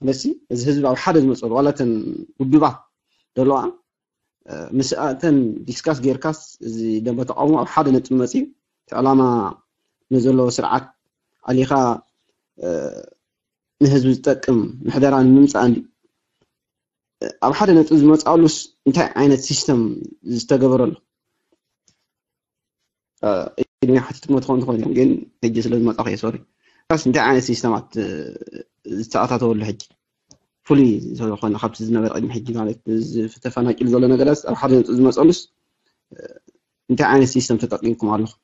ነሲ እዚ ህዝቢ ኣብ ሓደ ዝመጸሉ ዋላ እተን ውድባት ዘለዋ ምስኣተን ዲስካስ ጌርካስ እዚ ደንበ ተቃውሞ ኣብ ሓደ ነጥቢ መጺኡ እቲ ዕላማ ንዘለዎ ስርዓት ኣሊኻ ንህዝቢ ዝጠቅም ምሕደራ ንምምፃእ እንዲ ኣብ ሓደ ነጥቢ ዝመፅኣሉስ እንታይ ዓይነት ሲስተም ዝተገበረሉ ኢድሚ ሓቲትኩም ትኾን ትኾን እዮም ግን ሕጂ ስለ ዝመፃኹ እየ ሶሪ ካስ እንታይ ዓይነት ሲስተማት ዝተኣታተወሉ ሕጂ ፍሉይ ዝኾነ ካብቲ ዝነበረ ቅድሚ ሕጂ ማለት ተፈናቂሉ ዘሎ ነገራት ኣብ ሓደ ነጥቢ ዝመፀሉስ እንታይ ዓይነት ሲስተም ተጠቂምኩም ኣለኹም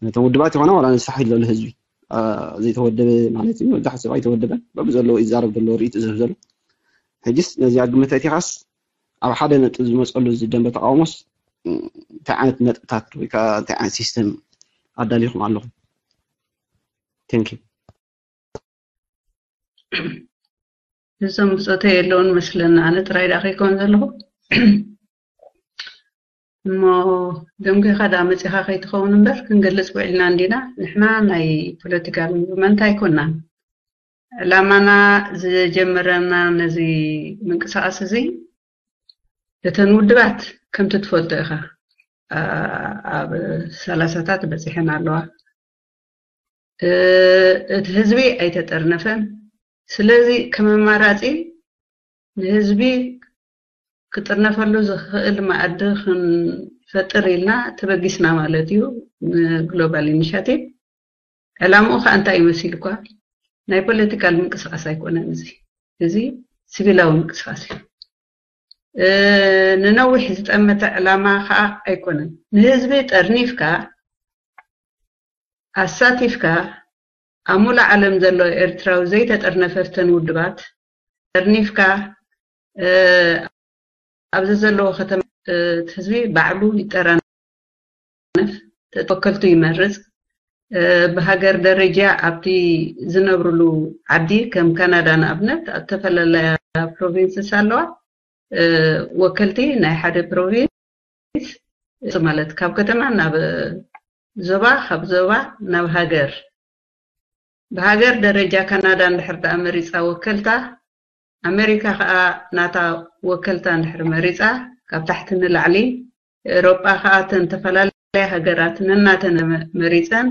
ነቶም ውድባት ይኾና ዋላ ንስራሕ ኢሎ ንህዝቢ ዘይተወደበ ማለት እዩ መብዛሕትኡ ሰብ ኣይተወደበን በብ ዘለዎ ይዛረብ ዘሎ ርእይቱ ዝህብ ዘሎ ሕጅስ ነዚኣ ግምት ኣእቲኻስ ኣብ ሓደ ነጥቢ ዝመፀሉ እዚ ደንበ ተቃውሞስ እንታይ ዓይነት ነጥብታት ወይ ከዓ እንታይ ዓይነት ሲስተም ኣዳሊኹም ኣለኹም ቴንክ እዞም ብፆተ የለውን መስለና ኣነ ጥራይ ዳ ከይኮን ዘለኹ እሞ ደንጒኻ ዳ መፂኻ ከይትኸውን እምበር ክንገልፅ ውዒልና እንዲና ንሕና ናይ ፖለቲካል ሙቭመንት ኣይኮናን ዕላማና ዝጀመረና ነዚ ምንቅስቃስ እዚ እተን ውድባት ከምቲ ትፈልጦ ኢኻ ኣብ ሰላሳታት በፂሐን ኣለዋ እቲ ህዝቢ ኣይተጠርነፈን ስለዚ ከም ኣማራፂ ንህዝቢ ክጥርነፈሉ ዝኽእል መኣዲ ክንፈጥር ኢልና ተበጊስና ማለት እዩ ንግሎባል ኢኒሽቲቭ ዕላምኡ ከዓ እንታይ እዩ መሲልኳ ናይ ፖለቲካል ምንቅስቃስ ኣይኮነን እዚ እዚ ሲቪላዊ ምንቅስቃስ እዩ ንነዊሕ ዝጠመተ ዕላማ ከዓ ኣይኮነን ንህዝቢ ጠርኒፍካ ኣሳቲፍካ ኣብ ሙሉእ ዓለም ዘሎ ኤርትራዊ ዘይተጠርነፈ እተን ውድባት ጠርኒፍካ ኣብ ዘዘለዎ ከተማ እቲ ህዝቢ ባዕሉ ይጠራነፍ ተወከልቱ ይመርፅ ብሃገር ደረጃ ኣብቲ ዝነብርሉ ዓዲ ከም ካናዳ ንኣብነት ኣብ ዝተፈላለያ ፕሮቪንስስ ኣለዋ ወከልቲ ናይ ሓደ ፕሮቪንስ ማለት ካብ ከተማ ናብ ዞባ ካብ ዞባ ናብ ሃገር ብሃገር ደረጃ ካናዳ እንድሕር ደኣ መሪፃ ወከልታ ኣሜሪካ ከዓ ናታ ወከልታ እንድሕር መሪፃ ካብ ታሕቲ ንላዕሊ ኤውሮጳ ከዓ እተን ዝተፈላለያ ሃገራት ነናተን መሪፀን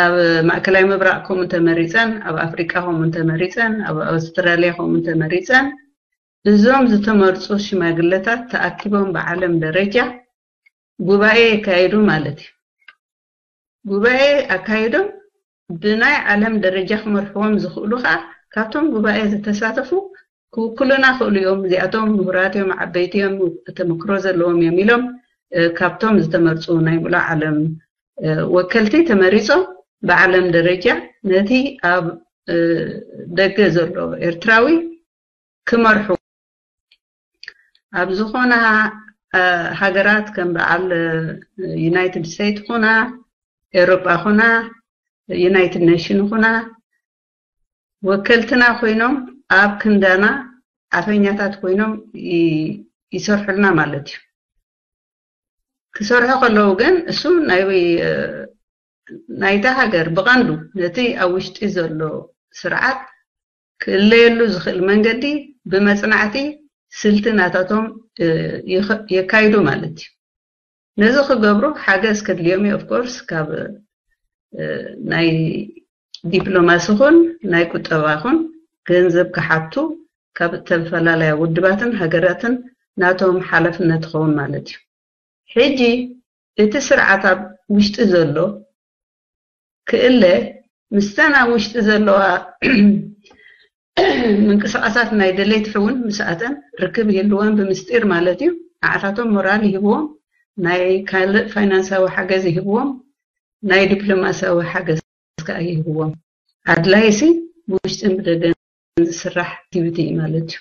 ኣብ ማእከላይ ምብራቕ ከምኡ እንተመሪፀን ኣብ ኣፍሪቃ ከምኡ እንተመሪፀን ኣብ ኣውስትራልያ ከምኡ እንተመሪፀን እዞም ዝተመርፁ ሽማግለታት ተኣኪቦም ብዓለም ደረጃ ጉባኤ የካየዱ ማለት እዩ። ጉባኤ ኣካይዶም ብናይ ዓለም ደረጃ ክመርሕዎም ዝኽእሉ ከዓ ካብቶም ጉባኤ ዝተሳተፉ ክውክሉና ክእሉ እዮም። እዚኣቶም ምሁራት እዮም፣ ዓበይቲ እዮም፣ ተመክሮ ዘለዎም እዮም ኢሎም ካብቶም ዝተመርፁ ናይ ሙሉእ ዓለም ወከልቲ ተመሪፆም ብዓለም ደረጃ ነቲ ኣብ ደገ ዘሎ ኤርትራዊ ክመርሑ ኣብ ዝኾና ሃገራት ከም በዓል ዩናይትድ ስቴትስ ኹና ኤውሮጳ ኹና ዩናይትድ ኔሽን ኹና ወከልትና ኮይኖም ኣብ ክንዳና ኣፈኛታት ኮይኖም ይሰርሑልና ማለት እዩ። ክሰርሑ ከለዉ ግን እሱ ናይ ናይታ ሃገር ብቐንዱ ነቲ ኣብ ውሽጢ ዘሎ ስርዓት ክእለየሉ ዝኽእል መንገዲ ብመጽናዕቲ ስልቲ ናታቶም የካይዱ ማለት እዩ። ነዚ ክገብሩ ሓገዝ ከድልዮም እዩ። ኦፍኮርስ ካብ ናይ ዲፕሎማሲ ኹን ናይ ቁጠባ ኹን ገንዘብ ክሓቱ ካብ ዝተፈላለያ ውድባትን ሃገራትን ናቶም ሓላፍነት ትኸውን ማለት እዩ። ሕጂ እቲ ስርዓት ኣብ ውሽጢ ዘሎ ክእለ ምስተን ኣብ ውሽጢ ዘለዋ ምንቅስቃሳት ናይ ደለይቲ ሕውን ምስኣተን ርክብ ይህልወን ብምስጢር ማለት እዩ። ንዓታቶም ሞራል ይህብዎም፣ ናይ ካልእ ፋይናንሳዊ ሓገዝ ይህብዎም፣ ናይ ዲፕሎማሲያዊ ሓገዝ ከዓ ይህብዎም። ኣድላይሲ ብውሽጥን ብደገን ዝስራሕ ኣክቲቪቲ እዩ ማለት እዩ።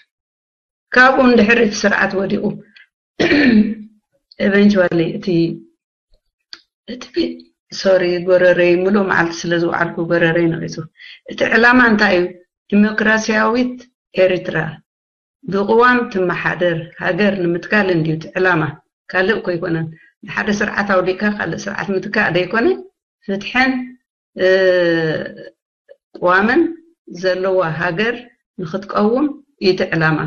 ካብኡ እንድሕር እቲ ስርዓት ወዲቑ ኤቨንቹዋሊ እቲ እቲ ሶሪ፣ ጎረረይ፣ ሙሉእ መዓልቲ ስለ ዝወዓልኩ ጎረረይ ነቒጹ። እቲ ዕላማ እንታይ እዩ? ዲሞክራሲያዊት ኤርትራ ብቕዋም ትመሓደር ሃገር ንምትካል እንድዩ እቲ ዕላማ፣ ካልእ እኮ ኣይኮነን። ንሓደ ስርዓት ኣውዲቕካ ካልእ ስርዓት ምትካእ ደይኮነ፣ ፍትሕን እ፣ ቅዋምን ዘለዋ ሃገር ንኽትቀውም እዩ እቲ ዕላማ።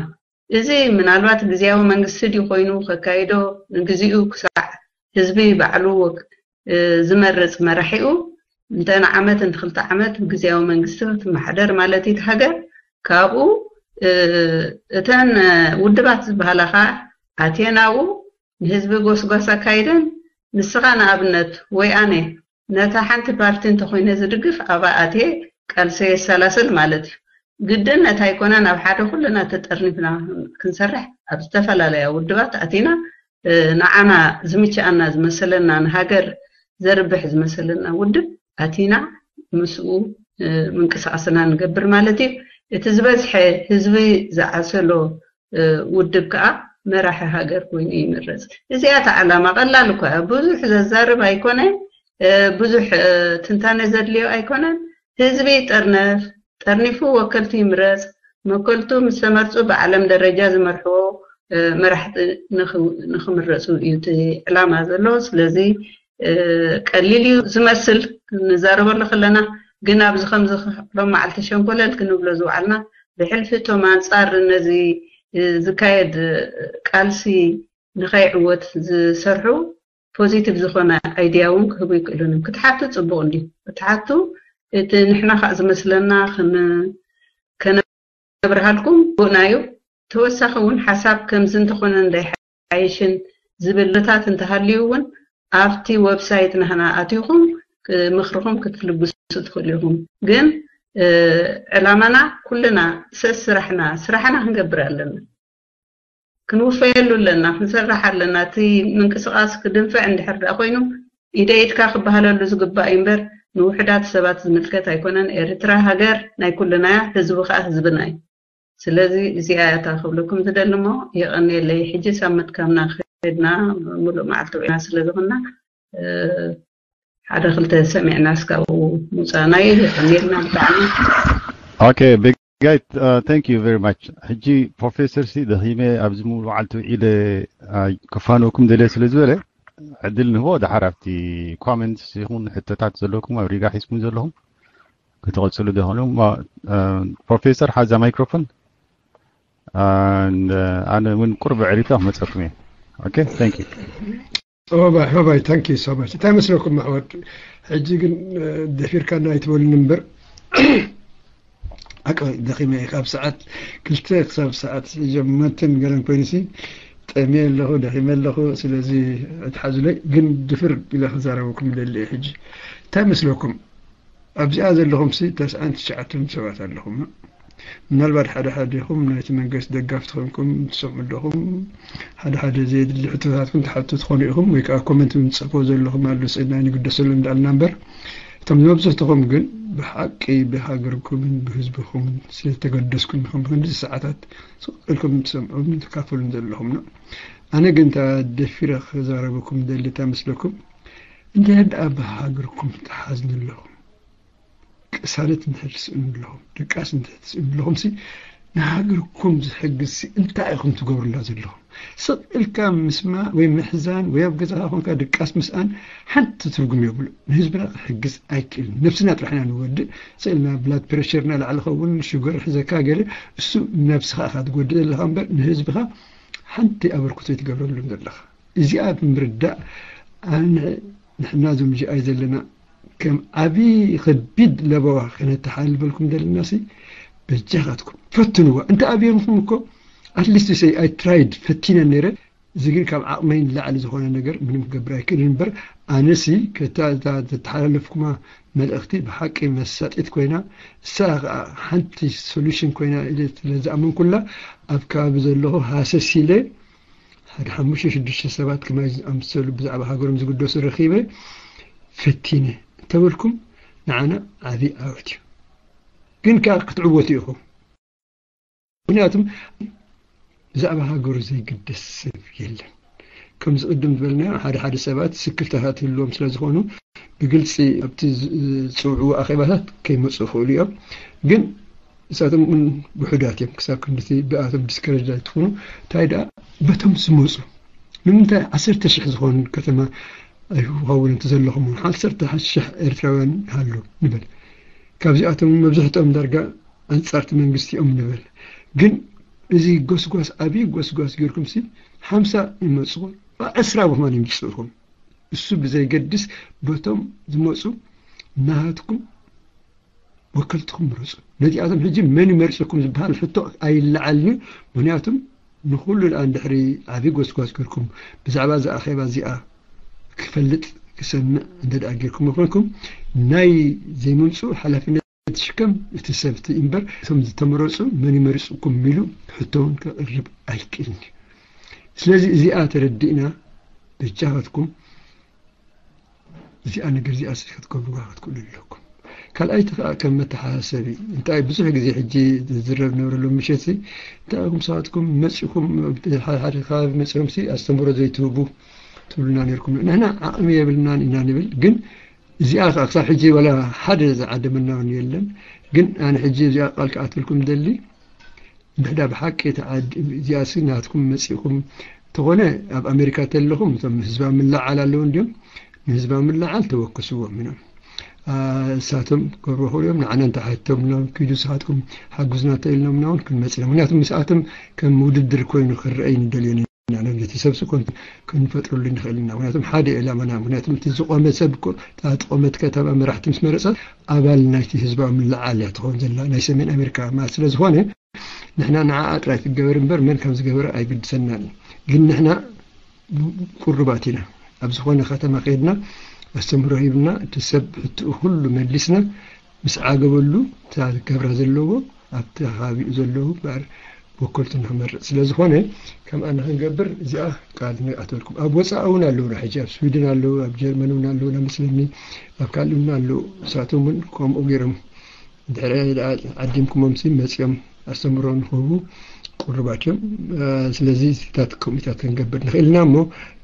እዚ ምናልባት ግዝያዊ መንግስቲ ድዩ ኮይኑ ከካይዶ፣ ንግዚኡ ክሳዕ ህዝቢ ባዕሉ ወክ-፣ እ፣ ዝመርጽ መራሒኡ፣ እንተ ንዓመት እንተ ክልተ ዓመት ብግዝያዊ መንግስቲ ክትመሓደር ማለት እዩ እቲ ሃገር። ካብኡ፣ እ፣ እተን፣ እ፣ ውድባት ዝበሃላ ኸኣ ኣትየን ኣብኡ ንህዝቢ ጎስጓስ ኣካይደን፣ ንስኻ ንኣብነት ወይ ኣነ ነታ ሓንቲ ፓርቲ እንተኾይነ ዝድግፍ፣ ኣብኣ ኣትየ ቃልሰይ የሰላስል ማለት እዩ። ግድን ነታ ኣይኮነን ኣብ ሓደ ኩልና ተጠርኒፍና ክንሰርሕ፣ ኣብ ዝተፈላለያ ውድባት ኣቲና፣ እ፣ ንዓና ዝምችኣና ዝመሰለና፣ ንሃገር ዘርብሕ ዝመሰለና ውድብ ኣቲና ምስኡ፣ እ፣ ምንቅስቃስና ንገብር ማለት እዩ። እቲ ዝበዝሐ ህዝቢ ዝዓሰሎ፣ እ፣ ውድብ ከኣ መራሒ ሃገር ኮይኑ ይምረጽ። እዚኣ እታ ዕላማ ቀላል እኳ እያ። ብዙሕ ዘዛርብ ኣይኮነን፣ እ፣ ብዙሕ፣ እ፣ ትንታነ ዘድልዮ ኣይኮነን። ህዝቢ ይጠርነፍ፣ ጠርኒፉ ወከልቲ ይምረጽ። መከልቱ ምስ ተመርጹ ብዓለም ደረጃ ዝመርሕዎ፣ እ፣ መራሕቲ ንኽ-፣ ንኽምረጹ እዩ እቲ ዕላማ ዘሎ። ስለዚ፣ እ፣ ቀሊል እዩ ዝመስል ክንዛረበሉ ከለና፣ ግን ኣብዚ ከምዚ ሎም መዓልቲ ሸንኮለል ክንብሎ ዝወዓልና፣ ብሕልፊ እቶም ኣንጻር ነዚ፣ እ፣ ዝካየድ ቃልሲ ንኸይዕወት ዝሰርሑ ፖዚቲቭ ዝኾነ ኣይድያ እውን ክህቡ ይክእሉን እዮም። ክትሓቱ ጽቡቕ እንድዩ። ክትሓቱ፣ እቲ ንሕና ከዓ ዝመስለና ክን-፣ ከነብርሃልኩም ግቡእና እዩ። ተወሳኺ እውን ሓሳብ ከምዚ እንተኾነ እንዳይሓይሽን ዝብል ርታት እንተሃልዩ እውን ኣብቲ ዌብሳይት ናህና ኣቲኹም፣ እ፣ ምኽርኹም ክትልግሱ ትኽእሉ ኢኹም። ግን፣ እ፣ ዕላማና ኩልና ሰስ ስራሕና፣ ስራሕና ክንገብር ኣለና። ክንውፈየሉ ኣለና፣ ክንሰርሕ ኣለና። እቲ ምንቅስቃስ ክድንፍዕ እንድሕር ደኣ ኮይኑ፣ ኢደ ኢድካ ክበሃለሉ ዝግባእ እዩ እምበር፣ ንውሑዳት ሰባት ዝምልከት ኣይኮነን። ኤርትራ ሃገር ናይ ኩልና እያ፣ ህዝቢ ከኣ ህዝብና እዩ። ስለዚ እዚኣ እያ እታ ክብለኩም ዝደሊ እሞ፣ የቐንየለይ። ሕጂ ሳብ ምጥካምና ከድና፣ ሙሉእ መዓልቲ ውዒልና ስለ ዝኾንና፣ እ፣ ሓደ ክልተ ሰሚዕና እስካብ ምውፃእና እዩ። የቐንየልና ብጣዕሚ። ኦኬ፣ ብጋይ፣ uh, thank you very much። ሕጂ ፕሮፌሰር ሲ ደኺመ ኣብዚ ሙሉ መዓልቲ ውዒለ፣ uh፣ ከፋንወኩም ደልየ ስለ ዝበለ፣ ዕድል ንህቦ። ደሓር ኣብቲ ኮመንትስ ይኹን ሕቶታት ዘለኩም ኣብ ሪጋ ሒዝኩም ዘለኹም ክትቐጽሉ ደኾኑ። እሞ፣ uh፣ ፕሮፌሰር ሓዛ ማይክሮፎን፣ and፣ uh፣ ኣነ እውን ቁርብ ዕሪተ ክመጸኩም እየ። ኦኬ፣ thank you። ኦባይ ኦባይ፣ thank you so much። እንታይ መስለኩም ኣሕዋት፣ ሕጂ ግን፣ እ፣ ደፊርካ ኣይትበሉኒ እምበር፣ ኣቀ ደኺመ እየ። ካብ ሰዓት ክልተ ክሳብ ሰዓት ጀመትን ገለን ኮይኑሲ ጠምየ ኣለኹ፣ ደኺመ ኣለኹ። ስለዚ ኣይትሓዙለይ፣ ግን ድፍር ኢለ ክዛረበኩም ይደሊ እየ። ሕጂ እንታይ መስለኩም? ኣብዚኣ ዘለኹም ሲ ተስዓን ትሽዓተን ሰባት ኣለኹም። ምናልባት ሓደ ሓደኹም ናይቲ መንግስቲ ደጋፍቲ ኮይንኩም ትሰምዑ ኣለኹም። ሓደ ሓደ ዘየድሊ ሕቶታት እውን ትሓቱ ትኾኑ ኢኹም፣ ወይ ከዓ ኮመንት እውን ትፅሕፉ ዘለኹም ኣሎ፣ ስእልና ኣይንግደሰሉ እንዳልና እምበር፣ እቶም መብዝሕትኹም ግን ብሓቂ ብሃገርኩምን ብህዝብኹምን ስለተገደስኩም ኢኹም ክንዲ ሰዓታት ስቕ ኢልኩም ትሰምዑን ትካፈሉን ዘለኹም ነው። ኣነ ግን እታ ደፊረ ክዛረበኩም ደሊ እታ መስለኩም፣ እንድሕር ደኣ ብሃገርኩም ትሓዝኑ ኣለኹም፣ ቅሳነት እንድሕር ትስእኑ ኣለኹም፣ ድቃስ እንድሕር ትስእኑ ኣለኹም ሲ፣ ንሃገርኩም ዝሕግዝ ሲ እንታይ ኢኹም ትገብሩላ ዘለኹም? ስቕ ኢልካ ምስማዕ ወይ ምሕዛን ወይ ኣብ ገዛኻ ኮንካ ድቃስ ምስኣን ሓንቲ ትርጉም የብሉ። ንህዝብና ክሕግዝ ኣይክእልን። ነብስና ጥራሕ ኢና ንወድእ። ስቕ ኢልና ብላድ ፕሬሸርና ላዕሊ ኸውን፣ ሽገር ሒዘካ ገለ፣ እሱ ነብስኻ ኢኻ ትጎድእ ዘለኻ እምበር ንህዝብኻ ሓንቲ ኣበርክቶ ኣይትገብረሉን ዘለኻ። እዚኣ ብምርዳእ ኣነ ንሕና እዞም ጂ ኣይ ዘለና ከም ዓቢ ከቢድ ለበዋ ከነተሓላልፈልኩም ዘለና ሲ በጃኻትኩም ፈትንዋ። እንተ ኣብዮምኩም እኮ ኣትሊስት ሰይ ኣይ ትራይድ ፈቲነ ነይረ። እዚ ግን ካብ ዓቕመይ ንላዕሊ ዝኾነ ነገር ምንም ክገብር ኣይክእልን እምበር ኣነሲ ከታ እታ ዘተሓላለፍኩማ መልእኽቲ ብሓቂ መሳጢት ኮይና እሳ ከዓ ሓንቲ ሶሉሽን ኮይና ኢለ ስለ ዝኣመንኩላ ኣብ ከባቢ ዘለኹ ሃሰስ ኢለ ሓደ ሓሙሽተ ሽዱሽተ ሰባት ከማይ ዝኣምሰሉ ብዛዕባ ሃገሮም ዝግደሱ ረኺበ ፈቲነ እንተበልኩም ንዓና ዓብዪ ዓወት እዩ። ግን ከዓ ክትዕወቱ ኢኹም። ምክንያቱም ብዛዕባ ሃገሩ ዘይግደስ ሰብ የለን። ከምዚ ቅድም ዝበልናዮ ሓደ ሓደ ሰባት ስክፍታታት ይህልዎም ስለ ዝኾኑ ብግልፂ ኣብቲ ዝፅውዕዎ ኣኼባታት ከይመፁ ይኽእሉ እዮም። ግን ንሳቶም እውን ውሑዳት እዮም። ክሳብ ክንድቲ ብኣቶም ዲስከረጅ ኣይትኹኑ። እንታይ ደኣ በቶም ዝመፁ፣ ንምንታይ ዓሰርተ ሽሕ ዝኾን ከተማ ኣይክኸውን? እቲ ዘለኹም እውን ዓሰርተ ሽሕ ኤርትራውያን ይሃሉ ንበል። ካብዚኣቶም መብዝሕትኦም ዳርጋ ኣንጻርቲ መንግስቲ እዮም ንበል። ግን እዚ ጎስጓስ፣ ዓብዪ ጎስጓስ ጌርኩም ሲ ሓምሳ ይመፅኹም፣ ዕስራ ብኹማን ይምፅእኹም። እሱ ብዘይገድስ በቶም ዝመፁ ናሃትኩም ወከልትኹም ምረፁ። ነዚኣቶም ሕጂ መን ይመርፅኩም ዝበሃል ሕቶ ኣይለዓልን እዩ። ምክንያቱም ንኹሉ ደኣ እንድሕሪ ዓብዪ ጎስጓስ ጌርኩም ብዛዕባ እዛ ኣኼባ እዚኣ ክፈልጥ ክሰምዕ እንተ ደኣ ጌርኩም ኮይንኩም ናይ ዘይምምፅኡ ሓላፍነት ትሽከም እቲ ሰብቲ እምበር እቶም ዝተመረፁ መን ይመርፅኩም ኢሉ ሕቶ እውን ከቕርብ ኣይክእልን እዩ። ስለዚ እዚኣ ተረዲእና በጃኻትኩም እዚኣ ነገር እዚኣ ሲ ክትገብሩዋ ክትክእሉ ኣለኩም። ካልኣይቲ ከዓ ከም መተሓሳሰቢ እንታይ ብዙሕ ግዜ ሕጂ ዝዝረብ ነበረሉ ምሸት ሲ እንታይ ኢኹም ንስኻትኩም መፂኹም ሓደ ሓደ ከባቢ መፂኹም ሲ ኣስተምህሮ ዘይትህቡ ትብሉና ነርኩም። ንሕና ዓቕሚ የብልናን ኢና ንብል፣ ግን እዚኣ ከዓ ክሳብ ሕጂ ዋላ ሓደ ዝዓደመና እውን የለን። ግን ኣነ ሕጂ እዚኣ ቃል ክኣትልኩም ደሊ እንድሕዳ ብሓቂ እቲ ዓዲ እዚኣ ሲ ናትኩም መፂእኹም እንተኾነ ኣብ ኣሜሪካ ተለኹም እቶም ህዝባዊ ምልዓል ኣለዉ እንዲዮም ንህዝባዊ ምልዓል ተወክስዎም ኢኖም። እሳቶም ክገብሩ ክእሉ እዮም። ንዓና እንተሓቶምና ኪዱ ንስኻትኩም ሓጉዝና እንተኢልኖምና እውን ክንመፅእ ኢና። ምክንያቱ ምስኣቶም ከም ውድድር ኮይኑ ክረአይ ንደልዮ ኢና። ነቲ ሰብ ሲ ኮን- ክንፈጥረሉ ንኽእል ኢና። ምክንያቱም ሓደ ዕላማና ምክንያቱም እቲ ዝቆመ ሰብ እኮ እታ ዝቆመት ከተማ መራሕቲ ምስ መረፀ ኣባል ናይቲ ህዝባዊ ምልዓል እያ ትኸውን ዘላ ናይ ሰሜን ኣሜሪካ ማለት ስለ ዝኾነ ንሕና ንዓኣ ጥራይ ትገበር እምበር መን ከም ዝገበረ ኣይግድሰናን እዩ። ግን ንሕና ቁሩባት ኢና። ኣብ ዝኾነ ከተማ ከይድና ኣስተምህሮ ሂብና እቲ ሰብ ሕትኡ ኩሉ መሊስና ምስ ዓገበሉ እታ ገብራ ዘለዎ ኣብቲ ከባቢኡ ዘለዉ እምበኣር ወከልቱ ንክመርፅ ስለ ዝኾነ ከምኣ ንክንገብር እዚኣ ቃል ንኣተልኩም። ኣብ ወፃኢ እውን ኣለውና ሕጂ ኣብ ስዊድን ኣለዉ ኣብ ጀርመን እውን ኣለውና መስለኒ ኣብ ካልእ እውን ኣለዉ ንሳቶም እውን ከምኡ ገይሮም ድሕሪ ዓዲምኩሞም ሲ መፂኦም ኣስተምሮ ንክህቡ ቁሩባት እዮም። ስለዚ ታት ከምኡታት ክንገብር ንኽእል ኢና እሞ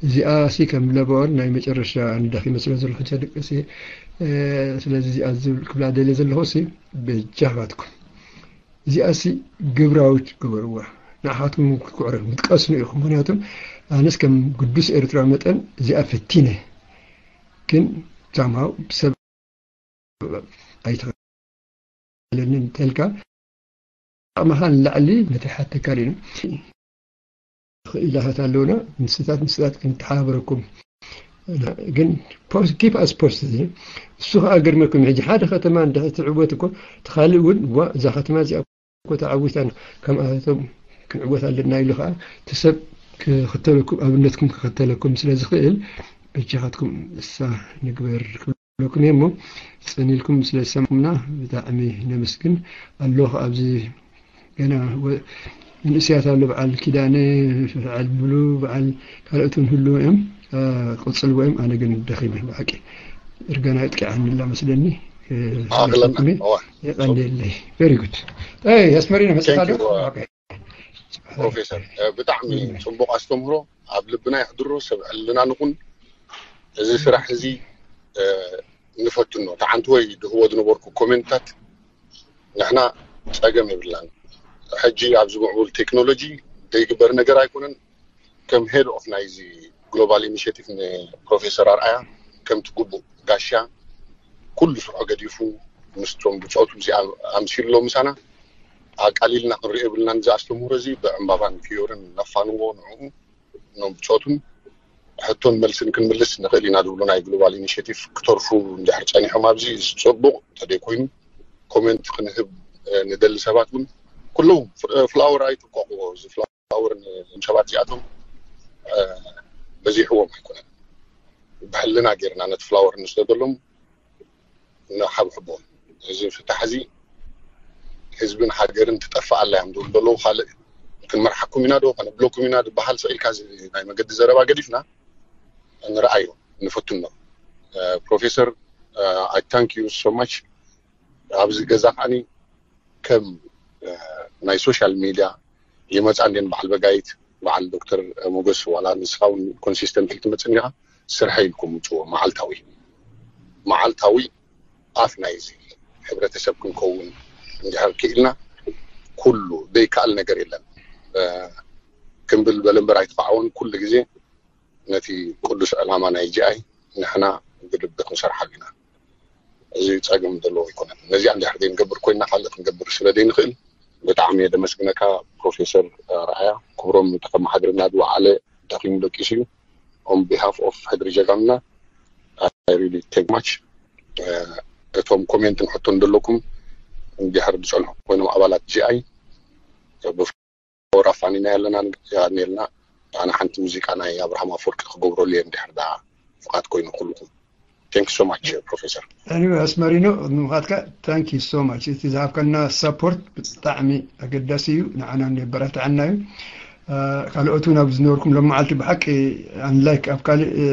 እዚኣ ሲ ከም ለበኦን ናይ መጨረሻ ንዳኺ መስሎ ዘሎ ሕጂ ደቂ ሲ ስለዚ እዚኣ ዝብል ክብላ ደልየ ዘለኹ ሲ በጃኻትኩም እዚኣ ሲ ግብራዊት ግበርዋ። ንዓኻትኩም ክትኩዕረ ክትቀስኑ ኢኹም። ምክንያቱም ኣነስ ከም ግዱስ ኤርትራ መጠን እዚኣ ፈቲነ ግን ሳምሃው ሰብ ኣይትኽእለንን ተልካ ዓቕምኻ ንላዕሊ ነቲ ሓተካ ሪኢና ክኢላታት ኣለውና። ንስታት ንስታት ክንተሓባበረኩም ግን ኪፕ ኣስ ፖስት እዚ እሱ ከዓ ገርመኩም ሕጂ ሓደ ከተማ እንድሕር ትዕወት እኮ እቲ ካልእ እውን ዋ እዛ ከተማ እዚኣ እኮ ተዓዊታ ከምኣቶም ክንዕወት ኣለና ኢሉ ከዓ እቲ ሰብ ክኽተለኩም ኣብነትኩም ክኽተለኩም ስለ ዝኽእል በጃኻትኩም እሳ ንግበር ክብለኩም እየ እሞ ፅን ኢልኩም ስለ ዝሰምዕኩምና ብጣዕሚ ነመስግን። ኣሎ ኣብዚ ገና ወ- መንእስያት ኣሎ በዓል ኪዳነ በዓል ሙሉ በዓል ካልኦት እውን ህልው እዮም። ክቕፅልዎ እዮም። ኣነ ግን ደኺመ ብሓቂ እርጋና የጥቂዓኒ ኣላ መስለኒ። ኣኽለና እዋ የቐንየለይ። ቨሪ ጉድ ኣስመሪኖ መፅኻ ዶ? Thank you, uh, ኦኬ። ፕሮፌሰር ብጣዕሚ ፅቡቕ ኣስተምህሮ ኣብ ልብና የሕድሮ ሰብ ዕልና ንኹን እዚ ስራሕ እዚ ንፈትኖ ተዓንትወይ ድህቦ ዝነበርኩ ኮሜንትታት ንሕና ፀገም የብልናን ሕጂ ኣብዚ ምዕቡል ቴክኖሎጂ ዘይግበር ነገር ኣይኮነን ከም ሄድ ኦፍ ናይዚ ግሎባል ኢኒሽቲቭ ንፕሮፌሰር ኣርኣያ ከምቲ ግቡእ ጋሻ ኩሉ ስርሑ ገዲፉ ምስቶም ብፆቱ እዚ ኣምሲሉ ኣሎ ምሳና ኣቃሊልና ክንሪኦ የብልናን እዚ ኣስተምህሮ እዚ ብዕምባባን ፍዮርን ነፋንዎ ንዕኡ ኖም ብፆቱን ሕቶን መልስን ክንምልስ ንኽእል ኢና ዝብሉ ናይ ግሎባል ኢኒሽቲቭ ክተርፉ እንድሕር ፀኒሖም ኣብዚ እዚ ፅቡቕ እንተደይኮይኑ ኮሜንት ክንህብ ንደሊ ሰባት እውን ኩሎም ፍላወር ኣይትቆቕዎ እዚ ፍላወር ንሰባት እዚኣቶም በዚሕዎም ኣይኮነን ብሕልና ጌርና ነቲ ፍላወር ንስደደሎም ንሓብሕቦም እዚ ፍታሕ እዚ ህዝብን ሃገርን ትጠፍእ ኣላ እዮም ዝብሉ ዘለዉ ካልእ ክንመርሓኩም ኢና ዶ ከነብለኩም ኢና ዝበሃል ስኢልካ እዚ ናይ መገዲ ዘረባ ገዲፍና ንረኣዮ ንፈትኖ ፕሮፌሰር I thank you so much ኣብዚ ገዛ ከዓኒ ከም ናይ ሶሻል ሚድያ ይመፃ እንዴን በዓል በጋይት በዓል ዶክተር ሞገስ ዋላ ንስኻ እውን ኮንሲስተንት ክትመፅእ እንዲኻ ስርሐ ኢልኩም ውፅዎ መዓልታዊ መዓልታዊ ኣፍ ናይዚ ሕብረተሰብ ክንከውን እንድሕር ክኢልና፣ ኩሉ ዘይከኣል ነገር የለን። እ፣ ክምብል በለ እምበር ኣይተኻዕወን። ኩሉ ግዜ ነቲ ቅዱስ ዕላማ ናይ ጂ ኣይ ንሕና ብልቢ ክንሰርሓሉ ኢና። እዚ ጸገም ዘለዎ ኣይኮነን። ነዚኣ እንድሕር ዘይንገብር ኮይና፣ ካልእ ክንገብር ስለ ዘይንኽእል፣ ብጣዕሚ እየ ደመስግነካ ፕሮፌሰር ርኣያ። ክብሮም ተከማሓድርና ዝወዓለ ደኺሙ ደቂሱ እዩ። On behalf of ሕድሪ ጀጋኑና, I really thank much። እቶም ኮሜንትን ሕቶን ዘለኩም እንድሕር ዝጸንሑ ኮይኖም ኣባላት ጂ ኣይ፣ ብፍቅሪ ኣፋኒና ያለና፣ ያኔልና፣ ኣነ ሓንቲ ሙዚቃ ናይ ኣብርሃም ኣፈወርቂ ክገብረሉ እየ እንድሕር ዳ ፍቓድ ኮይኑ ኩልኩም። Thank you so much, ፕሮፌሰር። Anyway, ኣስመሪኖ፣ ንምዃትካ thank you so much። እቲ ዝሃብካና ሳፖርት ብጣዕሚ ኣገዳሲ እዩ፣ ንዓና የበረታዕና እዩ። እ፣ ካልኦት እውን ኣብ ዝነበርኩም ሎም መዓልቲ ብሓቂ፣ unlike ኣብ ካልእ፣ እ፣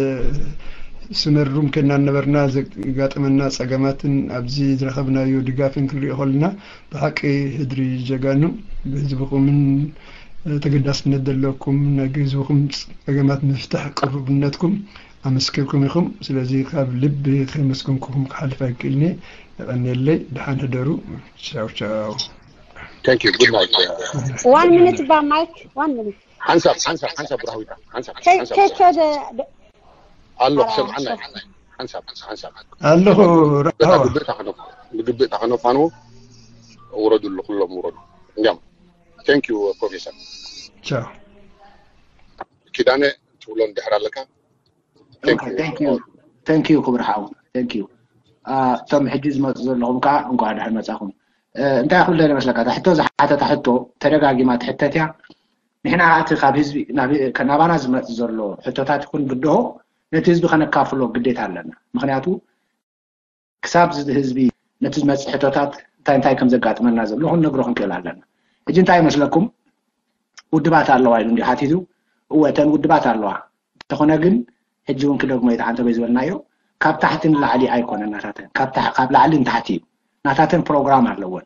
ስመር ሩም ከና ነበርና፣ ዘጋጠመና ጸገማትን ኣብዚ ዝረኸብናዮ ድጋፍን ክንሪኦ ከለና ብሓቂ ህድሪ ጀጋኑ፣ ብህዝብኹምን፣ እ፣ ተገዳስነት ዘለኩም፣ ናይ ህዝብኹም ጸገማት ምፍታሕ ቅሩብነትኩም ኣመስኪርኩም ኢኹም። ስለዚ ካብ ልቢ ከመስግንኩኹም ክሓልፍ ኣይክእልኒ። የቐንየለይ። ደሓን ሕደሩ። ቻው ቻው። Thank you. Good night. One minute, ባ ማይክ፣ one minute። ሓንሳብ ሓንሳብ ሓንሳብ ብራህዊታ ሓንሳብ ከይ- ሓንሳብ ከይከደ ኣሎ ኣላ፣ ክሰምዓና ሓንሳብ። ሓንሳብ ሓንሳብ ኣለኹ። በታ ራህዋ። ግብእታ ከነፋ- ብግብእታ ከነፋንዎ ውረዱሉ፣ ኩሎም ውረዱ። እንዲያም thank you ፕሮፌሰር። ቻው። ኪዳነ ትብሎ እንድሕር ኣለካ። Thank you. Thank you ክቡር ሓው። Thank you። እቶም ሕጂ ዝመፁ ዘለኹም ከዓ እንኳዕ ደሓን መፃኹም። እንታይ ክብል ደለ መስለካ፣ እታ ሕቶ ዝሓተታ ሕቶ ተደጋጊማ ትሕተት እያ። ንሕና እቲ ካብ ህዝቢ ናባና ዝመፅ ዘሎ ሕቶታት ይኹን ብድሆ ነቲ ህዝቢ ከነካፍሎ ግዴታ ኣለና። ምክንያቱ ክሳብ ህዝቢ ነቲ ዝመፅእ ሕቶታት እንታይ እንታይ ከም ዘጋጥመና ዘሎ ክንነግሮ ክንክእል ኣለና። ሕጂ እንታይ ይመስለኩም? ውድባት ኣለዋ ኢሉ እንዲ ሓቲቱ። እወ እተን ውድባት ኣለዋ፣ እንተኾነ ግን ሕጂ እውን ክደግሞ ይትሓንተ በይ ዝበልናዮ ካብ ታሕቲ ንላዕሊ ኣይኮነን ናታተን፣ ካብ ላዕሊ ንታሕቲ እዩ። ናታተን ፕሮግራም ኣለወን።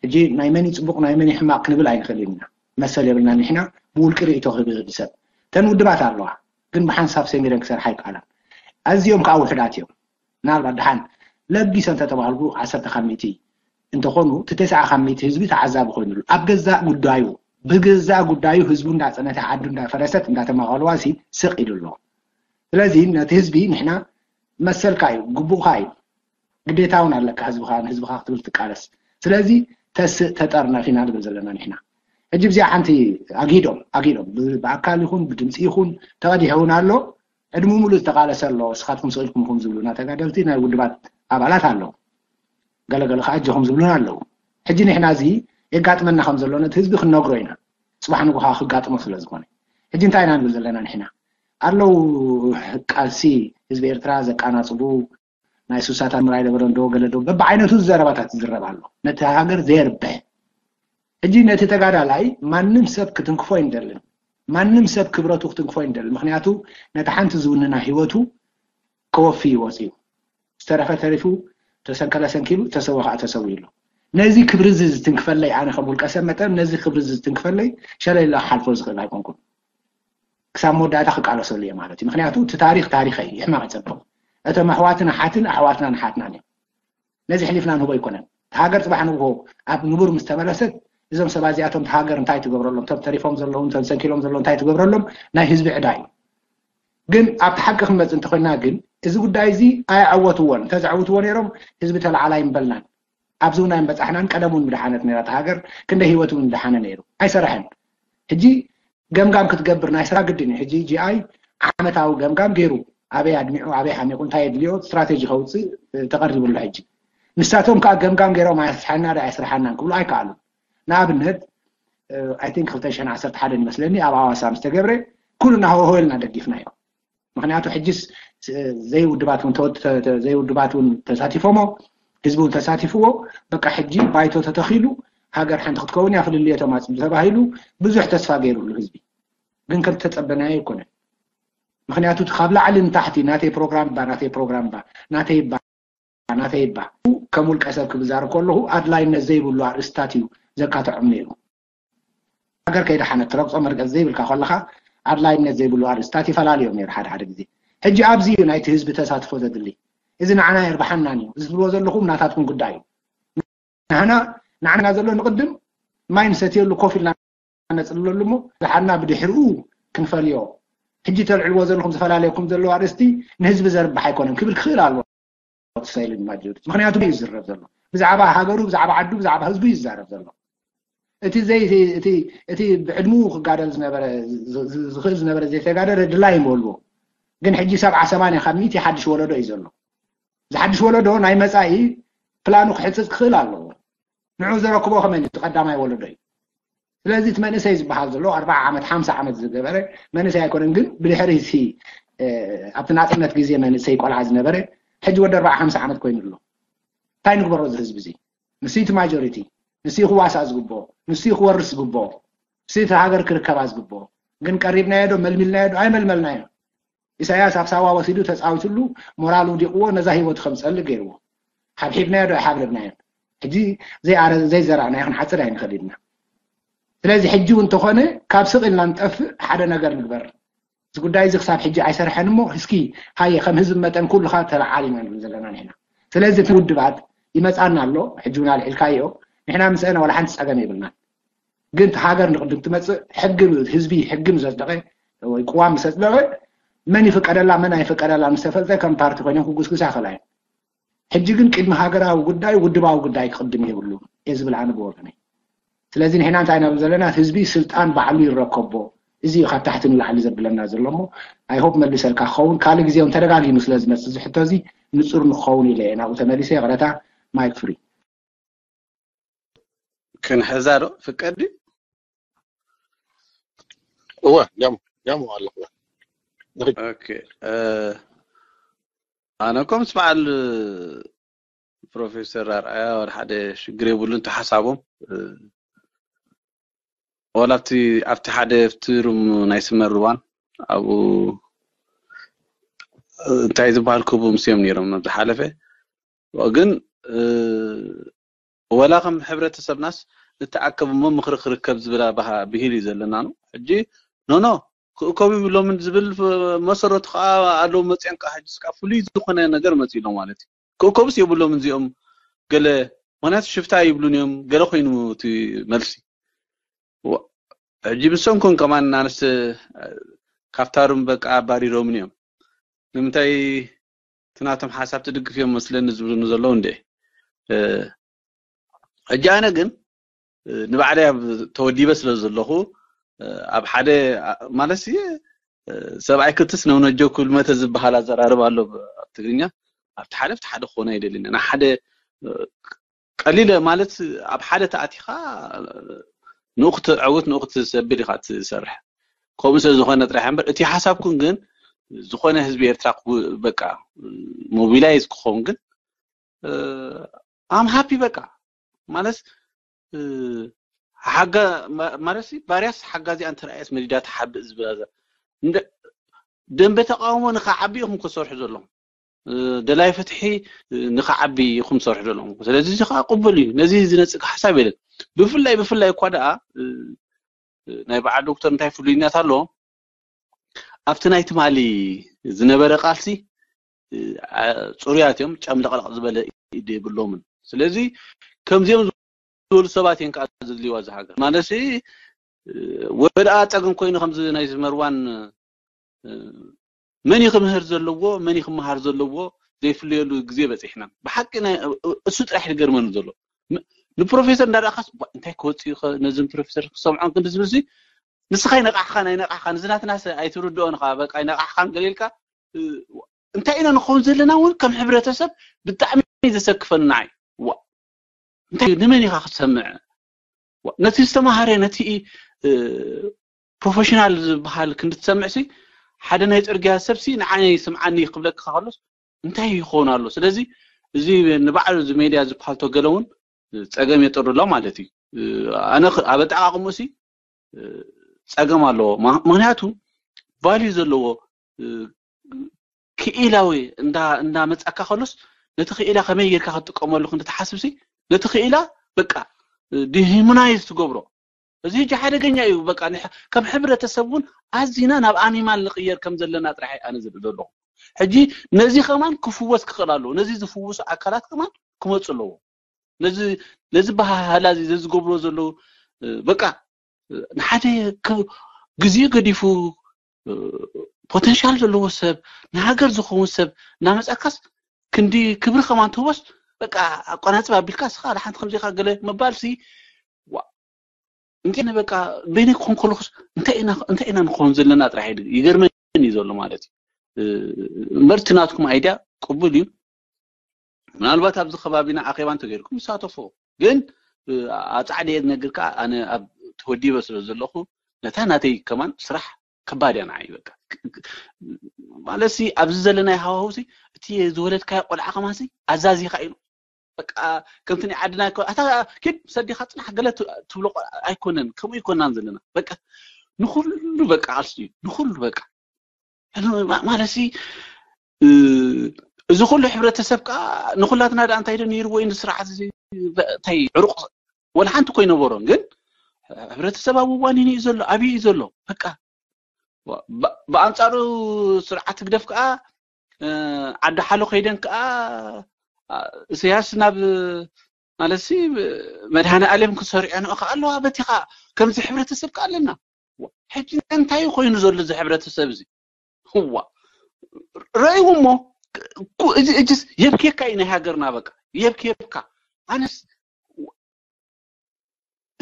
ሕጂ ናይ መን እዩ ፅቡቕ ናይ መን እዩ ሕማቕ ክንብል ኣይንኽእልን ኢና። መሰል የብልና ንሕና ብውልቂ ርእቶ ክህብ ይኽእል ሰብ። እተን ውድባት ኣለዋ ግን ብሓንሳብ ሰሚረን ክሰርሓ ይከኣላን። ኣዝዮም ከዓ ውሕዳት እዮም። ምናልባት ደሓን ለጊሰ እንተተባህልኩ ዓሰርተ ካብ ሚእቲ እንተኾኑ እቲ ተስዓ ካብ ሚእቲ ህዝቢ ተዓዛቢ ኮይኑሉ ኣብ ገዛእ ጉዳዩ ብገዛእ ጉዳዩ ህዝቡ እንዳፀነተ ዓዱ እንዳፈረሰት እንዳተማቐልዋ ሲ ስቕ ኢሉ ኣሎ። ስለዚ ነቲ ህዝቢ ንሕና መሰልካ እዩ፣ ግቡእካ እዩ፣ ግዴታ እውን ኣለካ ህዝብካ ንህዝብካ ክትብል ትቃለስ። ስለዚ ተስእ ተጠርነፍ ኢና ንብል ዘለና ንሕና። ሕጂ ብዚኣ ሓንቲ ኣግሂዶም ኣግሂዶም ብኣካል ይኹን ብድምፂ ይኹን ተቐዲሑ እውን ኣሎ። ዕድሙ ሙሉእ ዝተቃለሰ ኣሎ። እስኻትኩም ስቕ ኢልኩም ኢኹም ዝብሉና ተጋደልቲ ናይ ውድባት ኣባላት ኣለዉ። ገለገለ ከዓ ኣጆኹም ዝብሉና ኣለዉ። ሕጂ ንሕና እዚ የጋጥመና ከም ዘሎ ነቲ ህዝቢ ክንነግሮ ኢና። ፅባሕ ንጉኻ ክጋጥሞ ስለ ዝኾነ ሕጂ እንታይ ኢና ንብል ዘለና ንሕና? ኣለዉ ቃልሲ ህዝቢ ኤርትራ ዘቃናፅቡ ናይ ሱሳታት ምራይ ነበረ እንዶ ገለ ዶ በብዓይነቱ ዘረባታት ዝዝረብ ኣሎ። ነቲ ሃገር ዘየርብሕ ሕጂ ነቲ ተጋዳላይ ማንም ሰብ ክትንክፎ ኣይንደልን። ማንም ሰብ ክብረቱ ክትንክፎ ኣይንደልን። ምክንያቱ ነቲ ሓንቲ ዝውንና ህይወቱ ከወፊ እዩ ወፂኡ። ዝተረፈ ተሪፉ፣ ተሰንከለ ሰንኪሉ፣ ተሰወ ከዓ ተሰዊኡ ኣሎ። ነዚ ክብሪ እዚ ዝትንክፈለይ ኣነ ከም ውልቀ ሰብ መጠን ነዚ ክብሪ እዚ ዝትንክፈለይ ሸለላ ክሓልፎ ዝኽእል ኣይኮንኩን። ክሳብ መወዳእታ ክቃለሰሉ እየ ማለት እዩ። ምክንያቱ እቲ ታሪክ ታሪከይ ይሕማቅ ይፀብቕ። እቶም ኣሕዋትን ኣሓትን ኣሕዋትናን ኣሓትናን እዮም። ነዚ ሕሊፍና ንህቦ ኣይኮነን። እቲ ሃገር ፅባሕ ንግሆ ኣብ ንቡር ምስ ተመለሰት እዞም ሰባት እዚኣቶም እቲ ሃገር እንታይ ትገብረሎም? እቶም ተሪፎም ዘለዉ እቶም ሰንኪሎም ዘለዉ እንታይ ትገብረሎም? ናይ ህዝቢ ዕዳ እዩ። ግን ኣብቲ ሓቂ ክንመፅ እንተኮይና ግን እዚ ጉዳይ እዚ ኣየዐወትዎን። እንተዘዐውትዎ ነይሮም ህዝቢ ተለዓላይ ምበልናን ኣብዚ እውን ኣይምበፃሕናን። ቀደም እውን ምድሓነት ነይራ እታ ሃገር፣ ክንደይ ህይወት እውን ምድሓነ ነይሩ። ኣይሰረሐን። ሕጂ ገምጋም ክትገብር ናይ ስራ ግድን እዩ። ሕጂ ጂ ኣይ ዓመታዊ ገምጋም ገይሩ ኣበይ ኣድሚዑ ኣበይ ሓሚቑ እንታይ የድልዮ ስትራቴጂ ከውፅእ ተቐሪቡ ኣሎ። ሕጂ ንሳቶም ከዓ ገምጋም ገይሮም ኣየስርሐና ዶ ኣየስርሐናን ክብሉ ኣይከኣሉን። ንኣብነት I think ክልተ ሽሕን ዓሰርተ ሓደን ይመስለኒ ኣብ ኣዋሳ ምስ ተገብረ ኩልና ሆሆ ኢልና ደጊፍናዮ። ምክንያቱ ሕጅስ ዘይውድባት እውን ዘይውድባት እውን ተሳቲፎሞ ህዝቢ እውን ተሳቲፍዎ። በቃ ሕጂ ባይቶ ተተኺሉ ሃገር ሓንቲ ክትከውን እያ ፍልልየቶም ኣፅቢ ተባሂሉ ብዙሕ ተስፋ ገይሩሉ ህዝቢ። ግን ከም ተፀበናዮ ኣይኮነን። ምክንያቱ ካብ ላዕሊ ንታሕቲ ናተይ ፕሮግራም ባ ናተይ ፕሮግራም ባ ናተይ ባ ናተይ ባ ከም ውልቀ ሰብ ክብዛር ከለኹ ኣድላይነት ዘይብሉ ኣርእስታት እዩ ዘካትዖም ነይሩ። ሃገር ከይደሓነት ትረግጾ መርገጽ ዘይብልካ ከለኻ ኣድላይነት ዘይብሉ ኣርእስታት ይፈላልዮም ነይሩ ሓደ ሓደ ግዜ። ሕጂ ኣብዚ እዩ ናይቲ ህዝቢ ተሳትፎ ዘድሊ። እዚ ንዓና የርብሓናን እዩ። እዚ ትብልዎ ዘለኹም ናታትኩም ጉዳይ እዩ። ንሕና ንዓና ዘሎ ንቕድም ማይ ንሰትየሉ ኮፍ ኢልና ነጽልለሉ እሞ ዝሓና ብድሕሪኡ ክንፈልዮ። ሕጂ ተልዕልዎ ዘለኹም ዝፈላለየኩም ዘለዉ ኣርእስቲ ንህዝቢ ዘርብሕ ኣይኮነን ክብል ክኽእል ኣለዎ። ሰይልን ማጆሪቲ ምክንያቱ እዩ ዝዝረብ ዘሎ። ብዛዕባ ሃገሩ፣ ብዛዕባ ዓዱ፣ ብዛዕባ ህዝቡ እዩ ዝዛረብ ዘሎ። እቲ ዘይ እቲ እቲ ብዕድሙ ክጋደል ዝነበረ ዝኽእል ዝነበረ ዘይተጋደለ ድላይ ይመልዎ። ግን ሕጂ ሰብዓ ሰማንያ ካብ ሚእቲ ሓድሽ ወለዶ እዩ ዘሎ። ዝሓድሽ ወለዶ ናይ መጻኢ ፕላኑ ክሕጽጽ ክኽእል ኣለዎ። ንዑ ዘረክቦ ከመን እቲ ቀዳማይ ወለዶ እዩ። ስለዚ እቲ መንእሰይ ዝበሃል ዘሎ ኣርባዓ ዓመት ሓምሳ ዓመት ዝገበረ መንእሰይ ኣይኮነን። ግን ብድሕሪ እቲ ኣብቲ ናጽነት ግዜ መንእሰይ ቆልዓ ዝነበረ ሕጂ ወዲ ኣርባዓ ሓምሳ ዓመት ኮይኑ ኣሎ። እንታይ ንግበሮ እዚ ህዝቢ እዚ? ንሱ እቲ ማጆሪቲ ንሱ ክዋሳእ ዝግብኦ፣ ንሱ ክወርስ ዝግብኦ፣ ንሱ እቲ ሃገር ክርከባ ዝግብኦ። ግን ቀሪብናዮ ዶ መልሚልናዮ ዶ ኣይመልመልናዮ። ኢሳያስ ኣብ ሳዋ ወሲዱ ተጻዊትሉ ሞራል ውዲቕዎ ነዛ ህይወት ከም ዝጸልእ ገይርዎ። ሓብሒብናዮ ዶ ኣይሓብረብናዮ? ሕጂ ዘይኣረ ዘይዘራእናዮ ክንሓጽድ ኣይንኽእል ኢልና። ስለዚ ሕጂ እውን እንተኾነ ካብ ስቕ ኢልና ንጠፍእ ሓደ ነገር ንግበር። እዚ ጉዳይ እዚ ክሳብ ሕጂ ኣይሰርሐን እሞ እስኪ ሃየ ከም ህዝቢ መጠን ኩልኻ ተለዓል ኢና ንብል ዘለና ንሕና። ስለዚ እቲ ውድባት ይመጻና ኣሎ። ሕጂ እውን ኣልዒልካዮ። ንሕና ምስአን ዋላ ሓንቲ ጸገም የብልናን። ግን እቲ ሃገር ንቕድም ትመጽእ ሕጊ ህዝቢ ሕጊ ምስ ኣጽደቐ ወይ ቅዋም ምስ ኣጽደቐ መን ይፍቀደላ መን ኣይፍቀደላ ምስ ተፈልጠ ከም ፓርቲ ኮይኖም ክጉስጉሳ ይኽእላ እየን። ሕጂ ግን ቅድሚ ሃገራዊ ጉዳይ ውድባዊ ጉዳይ ክቕድም የብሉን እየ ዝብል ኣነ ብወገነይ። ስለዚ ንሕና እንታይ ኢና ዘለና? ህዝቢ ስልጣን ባዕሉ ይረከቦ። እዚ እዩ ካብ ታሕቲ ንላዕሊ ዘብለና ዘሎ እሞ I hope መሊሰልካ ክኸውን። ካልእ ግዜ እውን ተደጋጊሙ ስለ ዝመጽእ እዚ ሕቶ እዚ ንጹር ንክኸውን ኢለ እየ ናብኡ ተመሊሰ። ይቕረታ። ማይክ ፍሪ። ክንሕዛ ዶ ፍቀድ ድዩ? እወ ያሙ ያሙ ኣለኹ። ኦኬ፣ ኣነ እኮ ምስ በዓል ፕሮፌሰር ኣርኣያ ወደ ሓደ ሽግር የብሉን። እቲ ሓሳቦም ዋላ ኣብቲ ኣብቲ ሓደ ኣብቲ ሩም ናይ ስመር ሩባን ኣብኡ እንታይ ዝበሃል ክቡ ምስዮም ነይሮም ዝሓለፈ ግን ወላ ከም ሕብረተሰብናስ ንተኣከብ እሞ ምኽሪ ክርከብ ዝብል ብሂል እዩ ዘለና ነው። ሕጂ ኖኖ ክእከቡ ይብሎምን ዝብል መሰረቱ ከዓ ኣለዉ መፅኦም ከዓ ሕጂ ስካ ፍሉይ ዝኾነ ነገር መፂ ኣሎ ማለት እዩ። ክእከቡስ የብሎምን እዚኦም ገለ ምክንያቱ ሽፍታ ይብሉን እዮም ገለ ኮይኑ እቲ መልሲ ሕጂ ብሰንኩም ከማን ኣነስ ካብታ ሩም በቃ ኣባሪሮምን እዮም ንምንታይ እቲ ናቶም ሓሳብ ትድግፍ እዮም መስለኒ ዝብሉኒ ዘለዉ እንዴ ሕጂ ኣነ ግን ንባዕለይ ኣብ ተወዲበ ስለ ዘለኹ ኣብ ሓደ ማለት ሰብኣይ ክትስ ነውነጀው ክብል መተ ዝበሃል ኣዘራርባ ኣሎ ኣብ ትግርኛ ኣብቲ ሓደ ኣብቲ ሓደ ክኾነ ኣይደልን ናብ ሓደ ቀሊለ ማለት ኣብ ሓደ ተኣቲኻ ንኡ ክትዕውት ንኡ ክትሰብር ኢኻ ትሰርሕ ከምኡ ስለ ዝኾነ ጥራሕ እምበር እቲ ሓሳብኩም ግን ዝኾነ ህዝቢ ኤርትራ በቃ ሞቢላይዝ ክኸውን ግን ኣም ሃፒ በቃ ማለት ሓጋ ማለት ባርያስ ሓጋዚ ኣንተራእያስ መዲዳ ተሓብእ ዝበዛ ደንበ ተቃውሞ ንኸዓቢ ኢኹም ክሰርሑ ዘለኹም ደላይ ፍትሒ ንኸዓቢ ኢኹም ሰርሑ ዘለኹም ስለዚ እዚ ከዓ ቅቡል እዩ ነዚ ዝነፅግ ሓሳብ የለን ብፍላይ ብፍላይ እኳ ደኣ ናይ በዓል ዶክተር እንታይ ፍሉይነት ኣለዎ ኣብቲ ናይ ትማሊ ዝነበረ ቃልሲ ፅሩያት እዮም ጨምለቕለቕ ዝበለ ኢድ የብሎምን ስለዚ ከምዚኦም ዝበሉ ሰባት እዮም ከዓ ዘድልይዋ እዚ ሃገር ማለት ወደኣ ፀገም ኮይኑ ከምዚ ናይ ዝመርዋን መን እዩ ክምህር ዘለዎ መን እዩ ክመሃር ዘለዎ ዘይፍለየሉ ግዜ በፂሕና ብሓቂ እሱ ጥራሕ ዝገርመኒ ዘሎ ንፕሮፌሰር እንዳረኣኻስ እንታይ ክወፅእ ነዝም ፕሮፌሰር ክሰምዖን ክንዲ ዝብል ንስኻ ይነቃሕኻን ኣይነቃሕኻን እዚ ናትና ኣይትርድኦን ኻ በቃ ይነቃሕኻን ገለ ኢልካ እንታይ ኢና ንኸውን ዘለና እውን ከም ሕብረተሰብ ብጣዕሚ ዘሰክፈኒ ንዓይ ዋ እንታይ እዩ ንመን ኢኻ ክትሰምዕ ነቲ ዝተማሃረ ነቲ ፕሮፌሽናል ዝበሃል ክንዲ ትሰምዕ ሲ ሓደ ናይ ፅርግያ ሰብ ሲ ንዓይ ስምዓኒ ክብለካ ከሎስ እንታይ ይኸውን ኣሎ ስለዚ እዚ ንባዕሉ እዚ ሜድያ ዝበሃል ተገለ እውን ፀገም የጥርሎ ማለት እዩ ኣነ ኣብ ኣጠቃቅሙ ሲ ፀገም ኣለዎ ምክንያቱ ቫልዩ ዘለዎ ክኢላዊ እንዳመፃካ ከሎስ ነቲ ክኢላ ከመይ ጌርካ ክትጥቀመሉ ክንዲ ትሓስብ ሲ ነቲ ክኢላ በቃ ዲሂሙናይዝ ትገብሮ እዚ ሕጂ ሓደገኛ እዩ በቃ ከም ሕብረተሰብ እውን ኣዚና ናብ ኣኒማል ንቅየር ከም ዘለና ጥራሕ ኣነ ዝብል ዘለኹ ሕጂ ነዚ ከማን ክፍወስ ክኽእል ኣለዎ። ነዚ ዝፍውሱ ኣካላት ከማን ክመፁ ኣለዎ። ነዚ ነዚ ባህላ እዚ ዝገብርዎ ዘለዉ በቃ ንሓደ ግዜኡ ገዲፉ ፖተንሻል ዘለዎ ሰብ፣ ንሃገር ዝኸውን ሰብ እናመፃካስ ክንዲ ክብሪ ከማን ትህቦስ በቃ ኣቋናፅብ ኣቢልካ እስኻ ሓደ ሓንቲ ከምዚኻ ገለ ምባል ሲ እንታይ በቃ በይነይ ክኾን ከለኹስ እንታይ ኢና እንታይ ኢና ንኾን ዘለና ጥራሕ ይገርመኒ ዘሎ ማለት እዩ። እምበር እቲ ናትኩም ኣይድያ ቅቡል እዩ። ምናልባት ኣብዚ ከባቢና ኣኼባ እንተገይርኩም ይሳተፎ ግን ኣጻዕደ ነግርካ ኣነ ኣብ ተወዲበ ስለ ዘለኹ ነታ ናተይ ከማን ስራሕ ከባድ እያ ንዓይ በቃ ማለት ሲ ኣብዚ ዘለናዮ ሃዋህው ሲ እቲ ዝወለድካዮ ቆልዓ ከማን ሲ ኣዛዚኻ ኢሉ በቃ ከምቲ ናይ ዓድና ኣታ ኪድ ሰዲኻ ፅናሕ ገለ ትብሎ ኣይኮነን ከምኡ ይኮናን ዘለና በቃ ንኩሉ በቃ ኣልሲ ንኩሉ በቃ ማለት እዚ ኩሉ ሕብረተሰብ ከዓ ንኩላትና ዳ እንታይ ዶ ነይርዎ እዩ ስርዓት እንታይ ዕሩቕ ወላ ሓንቲ እኮ ይነበሮን ግን ሕብረተሰብ ኣብ እዋን እዩ ዘሎ ኣብይ እዩ ዘሎ በቃ ብኣንፃሩ ስርዓት ህግደፍ ከዓ ዓዲ ሓሎ ከይደን ከዓ እሰያስ ናብ ማለት መድሃነ ኣለም ክሰርዖ ንኦ ከዓ ኣለዋ በቲ ከዓ ከምዚ ሕብረተሰብ ከዓ ኣለና ሕጂ እንታይ ኮይኑ ዘሎ እዚ ሕብረተሰብ እዚ ዋ ረእይዎ እሞ እዚ እጅስ የብኬካ እዩ ናይ ሃገርና በቃ የብኬካ ኣነስ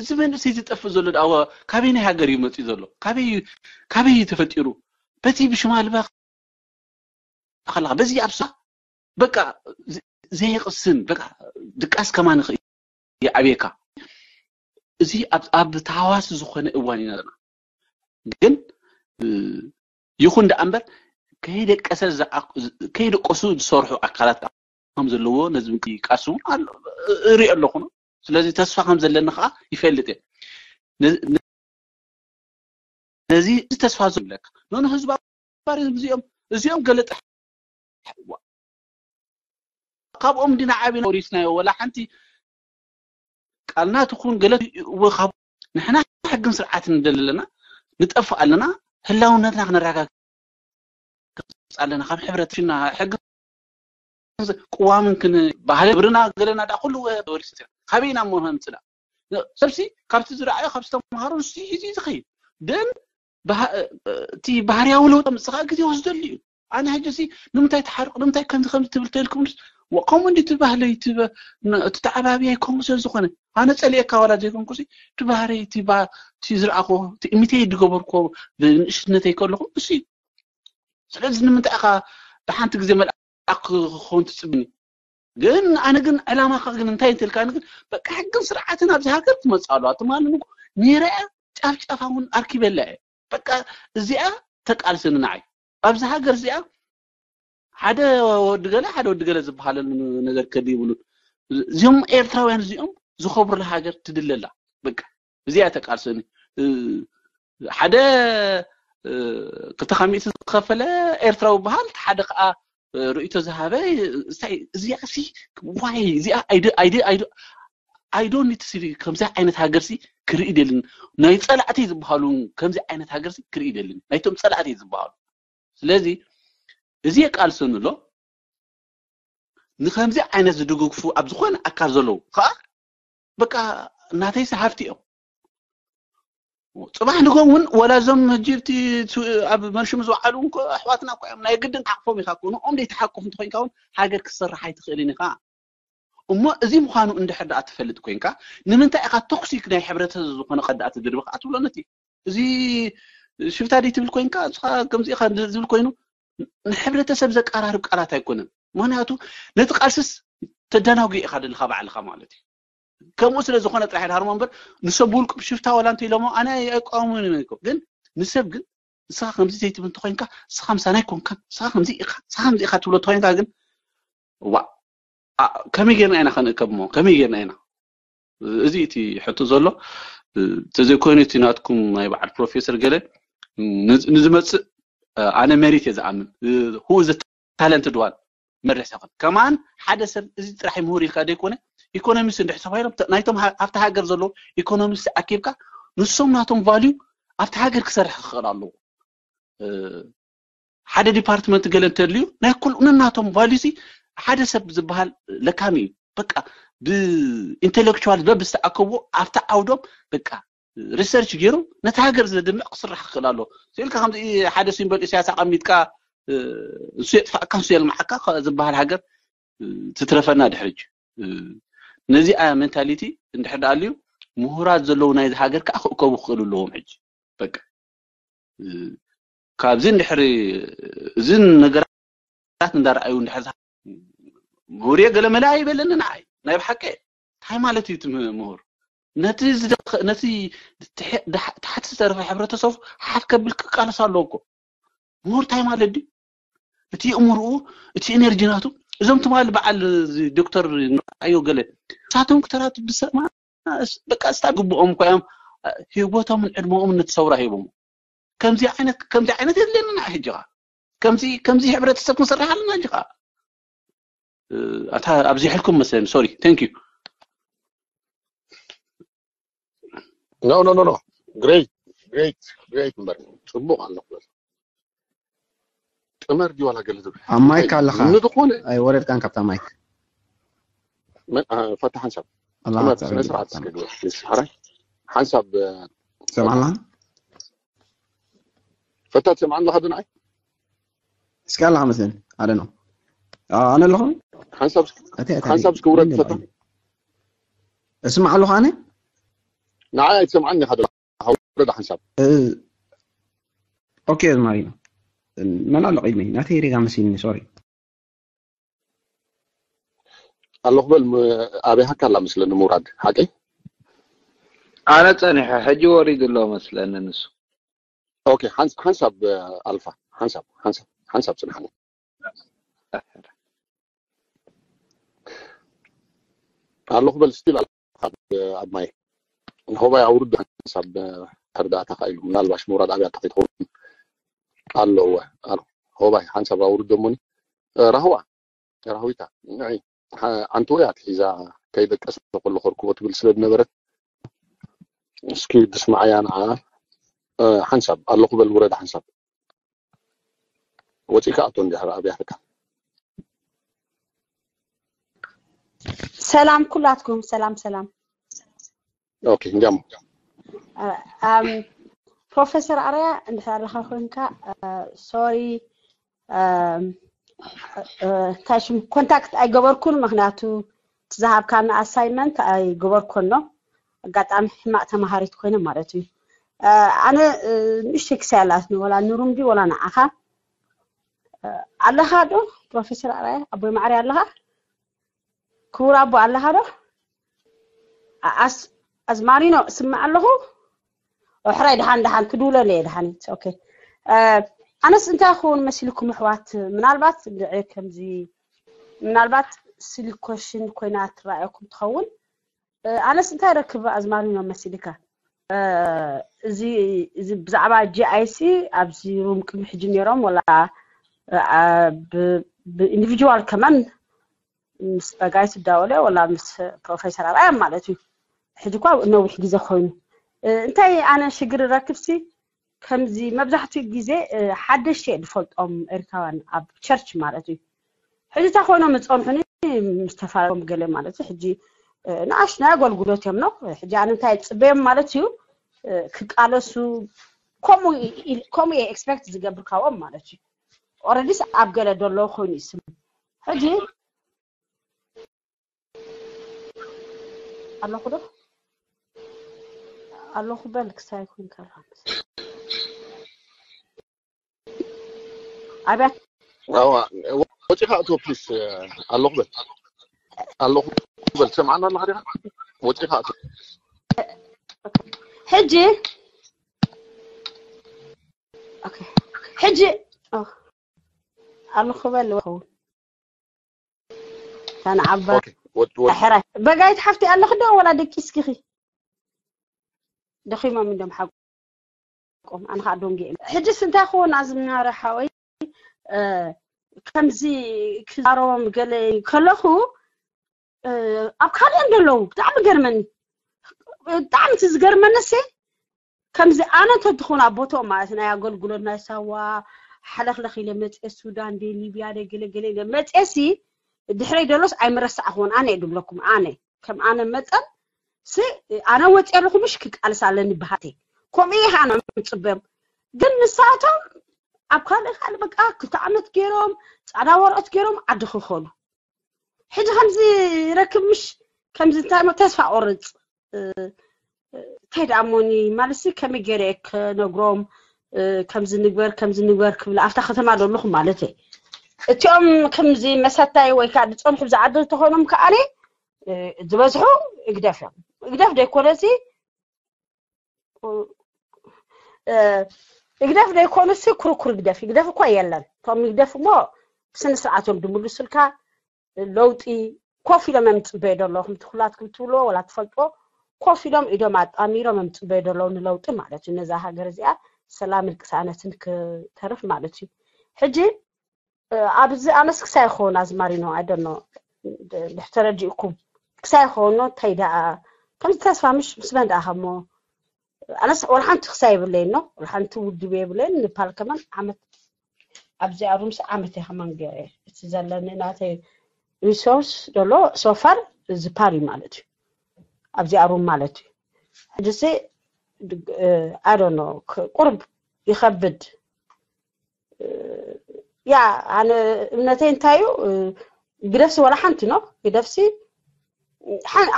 እዚ መንእሰይ ዝጠፍእ ዘሎ ዳኣ ካበይ ናይ ሃገር እዩ መፅኡ ዘሎ ካበይ እዩ ተፈጢሩ በቲ ብሽማልባ ከለካ በዚ ኣብሳ በቃ ዘይቅስን በቃ ድቃስ ከማን ይኣብየካ እዚ ኣብ ተሃዋሲ ዝኾነ እዋን ኢና ዘለና ግን ይኹን ደኣ እምበር ከይደቀሰ ከይደቀሱ ዝሰርሑ ኣካላት ከም ዘለዎ ነዚ ምንቅስቃስ እውን ኣሎ እሪኦ ኣለኹ ነው ስለዚ ተስፋ ከም ዘለኒ ከዓ ይፈልጥ እየ ነዚ ተስፋ ዝብለካ ኖኖ ህዝቢ ኣባሪ እዚኦም እዚኦም ገለጠ ካብኦም ዲና ዓቢ ወሪስናዮ ወላ ሓንቲ ቃልና ትኹን ገለ ካብ ንሕና ሕግን ስርዓትን ንደሊ ኣለና ንጠፍእ ኣለና ህላውነትና ክነረጋግፅ ኣለና ካብ ሕብረት ሽና ሕግ ቅዋምን ክን ባህሊ ግብርና ገለና ዳ ኩሉ ወሪስ ካበይና ሞ ምፅላ ሰብሲ ካብቲ ዝረኣዮ ካብ ዝተምሃሮ ንሱ ሒዙ ዝኸይድ ግን እቲ ባህርያዊ ለውጢ ምፅኻ ግዜ ወስደሉ እዩ ኣነ ሕጂ ሲ ንምንታይ ተሓርቕ ንምንታይ ከምዚ ከምዚ ትብል ተልኩም ከምኡ እንዲ ትባህለይ እቲ ተዓባብያይ ከምኡ ስለ ዝኾነ ኣነ ፀሊኤካ ዋላ ዘይኮንኩ ሲ እቲ ባህርይ እቲ ዝረኣኹ እቲ እሚተይ ዝገበርኮ ብንእሽነተይ ከለኹ እሱ እዩ ስለዚ ንምንታይ ኢኻ ብሓንቲ ግዜ መልኣክ ክኸውን ትፅብኒ ግን ኣነ ግን ዕላማኻ ግን እንታይ እንትልካ ግን በቃ ሕግን ስርዓትን ኣብዚ ሃገር ትመፅእ ኣለዋ ትማሊ ንረያ ጫፍጫፋ እውን ኣርኪበላ እየ በቃ እዚኣ ተቃልስኒ ንዓይ ኣብዚ ሃገር እዚኣ ሓደ ወዲ ገለ ሓደ ወዲ ገለ ዝበሃለሉ ነገር ከድይብሉ እዚኦም ኤርትራውያን እዚኦም ዝኸብሩላ ሃገር ትድለላ በቃ እዚኣ ተቃልስኒ ሓደ ክልተ ካብ ሚእቲ ዝኸፈለ ኤርትራዊ በሃል ሓደ ከዓ ርእቶ ዝሃበ እንታይ እዚኣ ሲ ዋይ እዚኣ ኣይደ ኣይደ ኣይደ ኣይዶን ኒት ሲ ከምዚ ዓይነት ሃገር ሲ ክርኢ ደልን ናይ ጸላእቲ ዝበሃሉ ከምዚ ዓይነት ሃገር ሲ ክርኢ ደልን ናይቶም ጸላእቲ ዝበሃሉ ስለዚ እዚ የቃልሰኑ ኣሎ ንከምዚ ዓይነት ዝድግግፉ ኣብ ዝኾነ ኣካል ዘለዉ ከዓ በቃ እናተይ ሰሃፍቲ እዮም ፅባሕ ንጎም እውን ወላ እዞም ህጂ እቲ ኣብ መርሽም ዝወዓሉ እውን ኣሕዋትና እኮ እዮም ናይ ግድን ተሓቅፎም ኢካ እኮ ንኦም ዘይተሓቅፍ እንተኮይንካ እውን ሃገር ክትሰርሕ ኣይትኽእልን ኢካ እሞ እዚ ምዃኑ እንድሕር ደኣ ትፈልጥ ኮይንካ ንምንታይ ኢካ ቶክሲክ ናይ ሕብረተሰብ ዝኾነ ቀዳእቲ ድርቢ ከዓ ትብሎ ነቲ እዚ ሽፍታ ደይ ትብል ኮይንካ ንስኻ ከምዚ ኢኻ ዝብል ኮይኑ ንሕብረተሰብ ዘቀራርብ ቃላት ኣይኮነን ምክንያቱ ነቲ ቃልስስ ተደናጉ ኢኻ ደለካ ባዕልካ ማለት እዩ ከምኡ ስለ ዝኾነ ጥራሕ ድሃርሞ እምበር ንሰብ ብውልቅም ሽፍታ ዋላ እንተ ኢሎሞ ኣነ ኣይቃወሙን ግን ንሰብ ግን ንስኻ ከምዚ ዘይትብል እንተኮይንካ ንስኻ ምሳና ኣይኮንካን ንስኻ ከምዚ ኢኻ ንስኻ ከምዚ ኢኻ ትብሎ እንተኮይንካ ግን ዋ ከመይ ጌርና ኢና ከንእከብሞ ከመይ ጌርና ኢና እዚ እቲ ሕቶ ዘሎ ተዘይኮይኑ እቲ ናትኩም ናይ በዓል ፕሮፌሰር ገለ ንዝመፅእ ኣነ ሜሪት እየ ዝኣምን ሁ ዘ ታለንትድ ዋን መርሕ ሰኽን ከማን ሓደ ሰብ እዚ ጥራሕ ምሁር ኢልካ ዘይኮነ ኢኮኖሚስት እንድሕ ተባሂሎም ናይቶም ኣብቲ ሃገር ዘለዉ ኢኮኖሚስት ኣኪብካ ንሶም ናቶም ቫልዩ ኣብቲ ሃገር ክሰርሕ ክኽእል ኣለዎ ሓደ ዲፓርትመንት ገለ እንተድልዩ ናይ ኩሉ ነናቶም ቫሉሲ ሓደ ሰብ ዝበሃል ለካሚ እዩ። በቃ ብኢንቴሌክቹዋል በብዝተኣከብዎ ኣብቲ ዓውዶም በቃ ሪሰርች ገይሩ ነቲ ሃገር ዘድምዕ ክስራሕ ክኽእል ኣለዎ። ስኢልካ ከምዚ ሓደ ሲምቦል ኢሳያስ ኣቐሚጥካ ንሱ የጥፋእካ ንሱ የልምዓካ ዝበሃል ሃገር ትትረፈና ድሕሪ ሕጂ። ነዚኣ ሜንታሊቲ እንድሕር ደኣ ኣልዩ ምሁራት ዘለዉ ናይዚ ሃገር ከዓ ክእከቡ ክኽእሉ ኣለዎም። ሕጂ በቃ ካብዚ እንድሕሪ እዝን ነገራት እንዳረኣዩ እንድሕር ምሁር እየ ገለ መለ ኣይበለኒ ንዓይ ናይ ብሓቂ እንታይ ማለት እዩ እቲ ምሁር ነቲ ዝደኸ- ነቲ ትሕ- ድሓ- ታሕቲ ዝተረፈ ሕብረተሰብ ሓፍ ከብል ክቃለስ ኣለዎ እኮ ምሁር እንታይ ማለት ድዩ እቲ እምርኡ እቲ ኤነርጂ ናቱ እዞም ትማሊ በዓል እዚ ዶክተር ንዓዮ ገለ እሳቶም ክተራት ብሰማ በቃ ስታ ግብኦም እኮ እዮም ህይወቶምን ዕድመኦምን ነቲ ሰውራ ሂቦም ከምዚ ዓይነት ከምዚ ዓይነት የድልየና ሕጂ ኸ ከምዚ ከምዚ ሕብረተሰብ ክንሰርሕ ኣለና ሕጂ ኸ ኣታ ኣብዚ ሕልኩም መስለኒ sorry thank you no no no no great great great እምበር ፅቡቅ ኣሎ ጥመር ድዩ ዋላ ገለ ዝብል ኣብ ማይክ ኣለኻ ንዝኾነ ኣይወረድካን ካብታ ማይክ መን- አ፣ ፈታ ሓንሳብ ኣላ ጥመር ስነ ስርዓት እስከ ግበር please ሓራይ ሓንሳብ ሰምዓላ ፈታ ትሰምዓኒ ኣለኻ ዶ ንዓይ እስኪ ኣለኻ መስለኒ ኣደ ነው ኣነ ኣለኹ ሓንሳብ እስኪ- እታይ እታይ ሓንሳብ እስኪ ውረድ ፈታ እስማዕ ኣለኹ ኣነ ንዓይ ኣይትሰምዓኒ ኢኻ ዶ ውረድ ሓንሳብ ኦኬ ማሪ መን ኣሎ ቅድሚ ናተይ ሪጋ መሲልኒ ሶሪ ኣለኹ በል ም- ኣበይ ሃካ ኣላ መስለኒ ምውራድ ሓቀይ ኣነ ጸኒሐ ሕጂ ወሪዱ ኣሎ መስለኒ ንሱ ኦኬ ሓንስ- ሓንሳብ ኣልፋ ሓንሳብ ሓንሳብ ሓንሳብ ጽንሓኒ ኣለኹ በል ስቲል ኣብ ማይ ንሆባይ ኣውርድ ሓንሳብ ሕርዳእታ ኢሉ ምናልባሽ ምውራድ ኣብያታ ከይትኸውን ኣለዎ ኣሎ ሆባይ ሓንሳብ ኣውርድ ደሞኒ ራህዋ ራህዊታ ንዒ ሓንቲ ወይ ኣትሒዛ ከይደቀሰ ከሎ ከርክቦ ትብል ስለ ዝነበረት እስኪ ድስማዓያ ንዓ ሓንሳብ ኣለኹ በል ውረድ ሓንሳብ ወፂእካ ኣቶ እንዲሕር ኣብያ ሕካ ሰላም ኩላትኩም ሰላም ሰላም ኦኬ እንዲያሞ ፕሮፌሰር ኣርያ እንድሕር ኣለኻ ኮንካ ሶሪ እንታይ ሽም ኮንታክት ኣይገበርኩን ምክንያቱ ዝሃብካና ኣሳይመንት ኣይገበርኮኖ ኣጋጣሚ ሕማቅ ተማሃሪት ኮይነ ማለት እዩ ኣነ ንእሽተይ ክሳይ ኣላትኒ ወላ ንሩምዲ ወላ ንዓኻ ኣለኻ ዶ ፕሮፌሰር ኣርያ ኣቦይ ማዕሪ ኣለኻ ክቡር ኣቦ ኣለኻ ዶ ኣዝማሪኖ ስምዕ ኣለኹ ሕራይ ድሓን ድሓን ክድውለለ እየ ድሓን ኦኬ ኣነስ እንታይ ክኸውን መሲልኩም ኣሕዋት ምናልባት ንዕ ከምዚ ምናልባት ስሊኮሽን ኮይና ትረኣየኩም ትኸውን ኣነስ እንታይ ረክብ ኣዝማሪኖ መሲልካ እዚ እዚ ብዛዕባ ጂኣይሲ ኣብዚ ሩም ቅድሚ ሕጂ ነይሮም ወላ ብኢንዲቪጁዋል ከማን ምስ በጋይ ትዳወለ ወላ ምስ ፕሮፌሰር ኣርኣያ ማለት እዩ ሕጂ እኳ ነዊሕ ግዜ ኮይኑ እንታይ ኣነ ሽግር ረክብሲ ከምዚ መብዛሕትኡ ግዜ ሓደሽቲ እየ ዝፈልጦም ኤርትራውያን ኣብ ቸርች ማለት እዩ ሕጂ እታ ኮይኖም ዝፀንሑኒ ምስ ተፈላለዮም ገለ ማለት እዩ ሕጂ ንኣሽናይ ኣገልግሎት እዮም ነው ሕጂ ኣነ እንታይ ፅበዮም ማለት እዩ ክቃለሱ ከምኡ እየ ኤክስፔክት ዝገብር ካብኦም ማለት እዩ ኦረዲስ ኣብ ገለ ደለዎ ኮይኑ ይስም ሕጂ ኣለኹ ዶ ኣለኹ በል ክሳይ ኮንካ ኣብያት ወፂኻ ኣቶ ፕሊስ ኣለኹ በል ኣለኹ በል ትሰምዓና ኣለኻ ዲኻ ወፂኻ ኣቶ ሕጂ ሕጂ ኣለኹ በል ኸውን ተንዓባ ሕራይ በጋይት ሓፍቲ ኣለኺ ዶ ወላ ደቂስኪኺ ደኺሞም እንደም ሓቆም ኣነ ከዓ ዶንጌ ሕጅስ እንታይ ክኸውን ኣዝምናረ ሓወይ ከምዚ ክዛረቦም ገለ ከለኹ ኣብ ካልኦም ዘለዉ ብጣዕሚ ገርመኒ ብጣዕሚ እቲ ዝገርመኒ ሲ ከምዚ ኣነ እንተትኾን ኣብ ቦትኦም ማለት ናይ ኣገልግሎት ናይ ሳዋ ሓለኽለኽ ኢለ መፅአ፣ ሱዳን ደ ሊብያ ደ ገለገለ ኢለ መፅአ ሲ፣ ድሕረይ ደሎስ ኣይምረሳዕኹን። ኣነ እየ ድብለኩም፣ ኣነ ከም ኣነ መጠን ሲ፣ ኣነ ወፅአ ኣለኹ ምሽ ክቃልስ ኣለኒ ብሃተይ። ከምኡ ይሃ ኣነ ምፅበዮም። ግን ንሳቶም ኣብ ካልእ ካልእ በቃ ክልተ ዓመት ገይሮም ፃዕዳ ወረቐት ገይሮም ዓዲ ክኸዱ። ሕጂ ከምዚ ረክብ ምሽ ከምዚ እንታይ እሞ ተስፋ ቆርፅ እንታይ ደኣ እሞኒ ማለትሲ ከመይ ገይረ እየ ክነግሮም ከምዚ ንግበር ከምዚ ንግበር ክብል ኣብታ ከተማ ዘለኹ ማለት እየ። እቲኦም ከምዚ መሰታይ ወይ ከዓ ዝፀንሑ ብዝዓዲ እንተኾኖም ከዓኒ ዝበዝሑ እግደፍ እዮም። እግደፍ ዘይኮነሲ እግደፍ ዘይኮኑሲ ክርኩር ግደፍ ይግደፍ እኳ የለን። እቶም ይግደፍ እሞ ብስነ ስርዓት እዮም ድምልሱልካ። ለውጢ ኮፍ ኢሎም እዮም ዝፅበዩ ዘለዉ። ከምቲ ኩላትኩም ትብልዎ ወላ ትፈልጥዎ ኮፍ ኢሎም ኢዶም ኣጣሚሮም እዮም ዝፅበዩ ዘለዉ ንለውጢ ማለት እዩ። ነዛ ሃገር እዚኣ ሰላምን ቅሳነትን ክተርፍ ማለት እዩ። ሕጂ ኣብዚ ኣነስ ክሳይ ይኸውን ኣዝማሪኖ ኣይ ዶንት ኖ ድሕ ተረዲእኩም ክሳይ ይኸውን እንታይ ደኣ ከምዚ ተስፋ ምሽ ምስ መን ደኣ ከሞ ኣነስ ወላ ሓንቲ ክሳይ የብለይን ኖ ወላ ሓንቲ ውድብ የብለይን ንፓል ከማን ዓመት ኣብዚኣ ሩምሲ ዓመት እየ ከማን ገይረ እቲ ዘለኒ ናተይ ሪሶርስ ዘሎ ሶፋር እዚ ፓል እዩ ማለት እዩ ኣብዚኣ ሩም ማለት እዩ ሕጂሲ ኣይ ዶንት ኖ ቁርብ ይኸብድ ያ ኣነ እምነተይ እንታይ እዩ ግደፍሲ ወላ ሓንቲ ኖ ግደፍሲ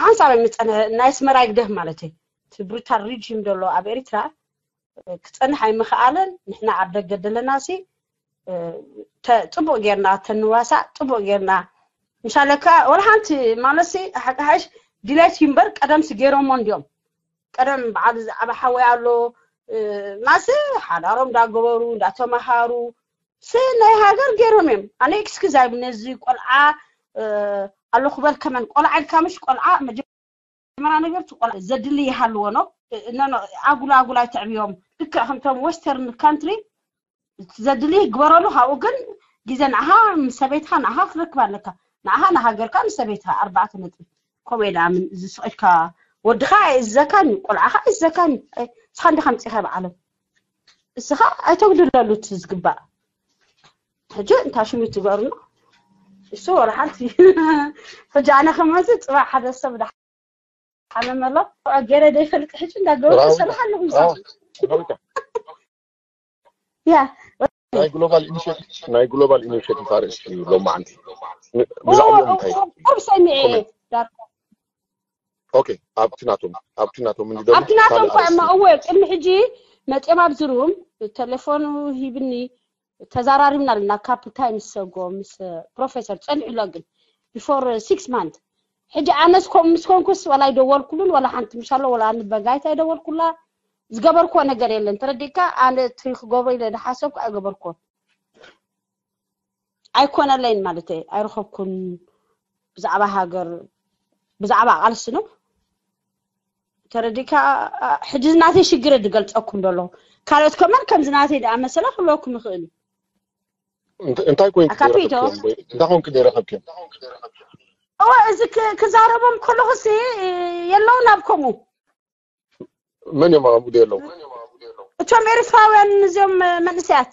ሓንሳብ ምፀንሐ ናይ ኣስመራ ይግደፍ ማለት እዩ እቲ ብሩታል ሪጅም ዘሎ ኣብ ኤርትራ ክፀንሕ ኣይምኽኣለን ንሕና ኣብ ደገ ደለና ሲ ፅቡቅ ጌርና ተንዋሳእ ፅቡቅ ጌርና ምሻለካ ወላ ሓንቲ ማለትሲ ሓቂ ሓሽ ድሌት እዩ እምበር ቀደምሲ ገይሮሞ እንዲዮም ቀደም በዓል ዝዓበ ሓወይ ኣሎ ማሲ ሓዳሮም እንዳገበሩ እንዳተማሃሩ ሲ ናይ ሃገር ገይሮም እዮም ኣነ ኤክስኪዝ ኣይብ ነዚ ቆልዓ ኣለኹ በል ከመን ቆልዓ ኢልካ ምሽ ቆልዓ መጀመርያ ነገር ቆልዓ ዘድሊ ይሃልዎ ነው ኣጉል ኣጉል ኣይተዕብዮም ልክዕ ከምቶም ወስተርን ካንትሪ ዘድሊ ግበረሉ ካብኡ ግን ግዜ ንዓኻ ምስ ሰበይትኻ ንዓኻ ክትረክብ ኣለካ ንዓኻ ንሃገርካ ምስ ሰበይትኻ ኣርባዕተ ነጥቢ ከምኡ ኢለ ኣምን እዚ ስቕ ኢልካ ወድኻ ኣይእዝዘካን እዩ ቆልዓኻ ኣይእዝዘካን እዩ ንስኻ እንዲኻ ምፂኻ ብዓለም እስኻ ኣይተጉድለሉ እቲ ዝግባእ ሕጂ እንታ ሽሙ ትገርኖ እሱ ወላ ሓንቲ ሕጂ ኣነ ከመዚ ፅባሕ ሓደ ሰብ ሓመመሎ ገለ ዘይፈልጥ ሕጂ እንዳገበርኩ ራዊት፣ ሰላሕ ኣለኹ ራዊት፣ ራዊት። ያ ናይ ግሎባል ኢኒሽቲቭ ናይ ግሎባል ኢኒሽቲቭ ኣርእስቲ እዩ ሎማዓንቲ ብዛዕባኦም እንታይ እዩ? ቁርብ ሰሚዐ ኮሜንት። ዳርኮ ኦኬ ኣብቲ ናቶም ኣብቲ ናቶም እንዲደሞ ኣብቲ ናቶም ካልእ እኳ ኣርእስቲ እሞ እወ ቅድሚ ሕጂ መፅኦም ኣብዚ ሩም ቴሌፎኑ ሂብኒ ተዛራሪብና ኣለና ካፕል ታይም ሰጎ ምስ ፕሮፌሰር ፀኒሑ ኣሎ ግን before six month ሕጂ ኣነስ ከምኡ ምስ ኮንኩስ ዋላ ኣይደወልኩሉን ዋላ ሓንቲ ምሻሎ ዋላ ንበጋይት ኣይደወልኩላ ዝገበርክዎ ነገር የለን ተረዲእካ ኣነ እቲ ክገብሮ ኢለ ዝሓሰብኩ ኣይገበርክዎን ኣይኮነለይን ማለት ኣይረኸብኩን ብዛዕባ ሃገር ብዛዕባ ቃልሲ ነው ተረዲካ ሕጂ ናተይ ሽግር ድገልፀኩም ደሎ ካልኦት ከማን ከምዚ ናተይ ደኣ መሰለ ክህልወኩም ይኽእል እዩ እንታይ ኮይንኪ ኣካፒቶ? ደይረኸብክዮም ወይ እንታይ ኮንኪ ደይረኸብክዮም እወ እዚ ክ- ክዛረቦም ከለኹ ሲ የለውን ኣብ ከምኡ መን እዮም ኣብኡ ደየለዉ እቶም ኤርትራውያን እዚኦም መንእሰያት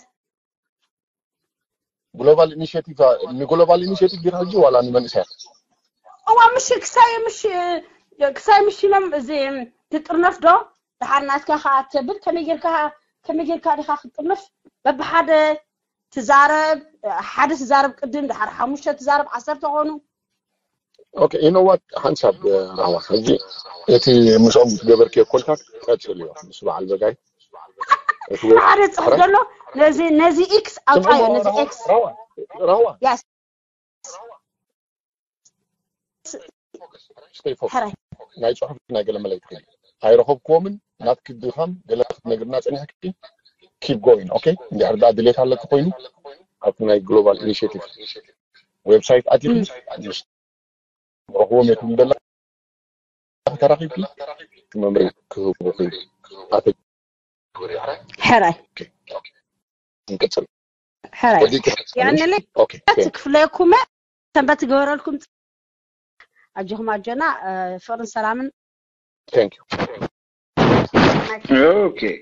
ግሎባል ኢኒሽቲቭ ንግሎባል ኢኒሽቲቭ ዲኻ ሕጂ ዋላ ንመንእሰያት እዋ ምሽ ክሳይ ምሽ ክሳይ ምሽ ኢሎም እዚ ትጥርነፍ ዶ ድሓር ናትካ ከዓ ተብል ከመይ ጌርካ ከመይ ጌርካ ዲኻ ክትጥርነፍ በብሓደ ትዛረብ ሓደ ትዛረብ ቅድም ድሓር ሓሙሽተ ትዛረብ ዓሰርተ ኾኑ ኦኬ you know what ሓንሳብ ራዋ ሕጂ እቲ ምስኦም ዝገበርክዮ ኮንታክት ቀጽልዮ ምስ በዓል በጋይ እቲ ወ- ሓደ ጽሑፍ ዘሎ ነዚ ነዚ ኢክስ ኣውጻዮ ነዚ ኤክስ ራዋ ራዋ ያስ stay focused ሕራይ ናይ ጽሑፍ ናይ ገለ መለይ ትኽእል ኣይረኸብክዎምን ናትኪ ድኻም ገለ ክትነግርና ጸኒሕኪ keep going okay እንድሕር ደኣ ድሌት ኣለኪ ኮይኑ ኣብቲ ናይ ግሎባል ኢኒሽቲቭ ዌብሳይት ኣቲኺ ምስ ረኽቦም የትም ደላ ተራኺብኪ እቲ መምርሒ ክህብኺ ኣተ ሕራይ ንቅጽል ሕራይ ያንለ okay ትክፍለኩመ ሰንበት ትገበረልኩም ኣጆኹም ኣጆና ፍቅርን ሰላምን thank you okay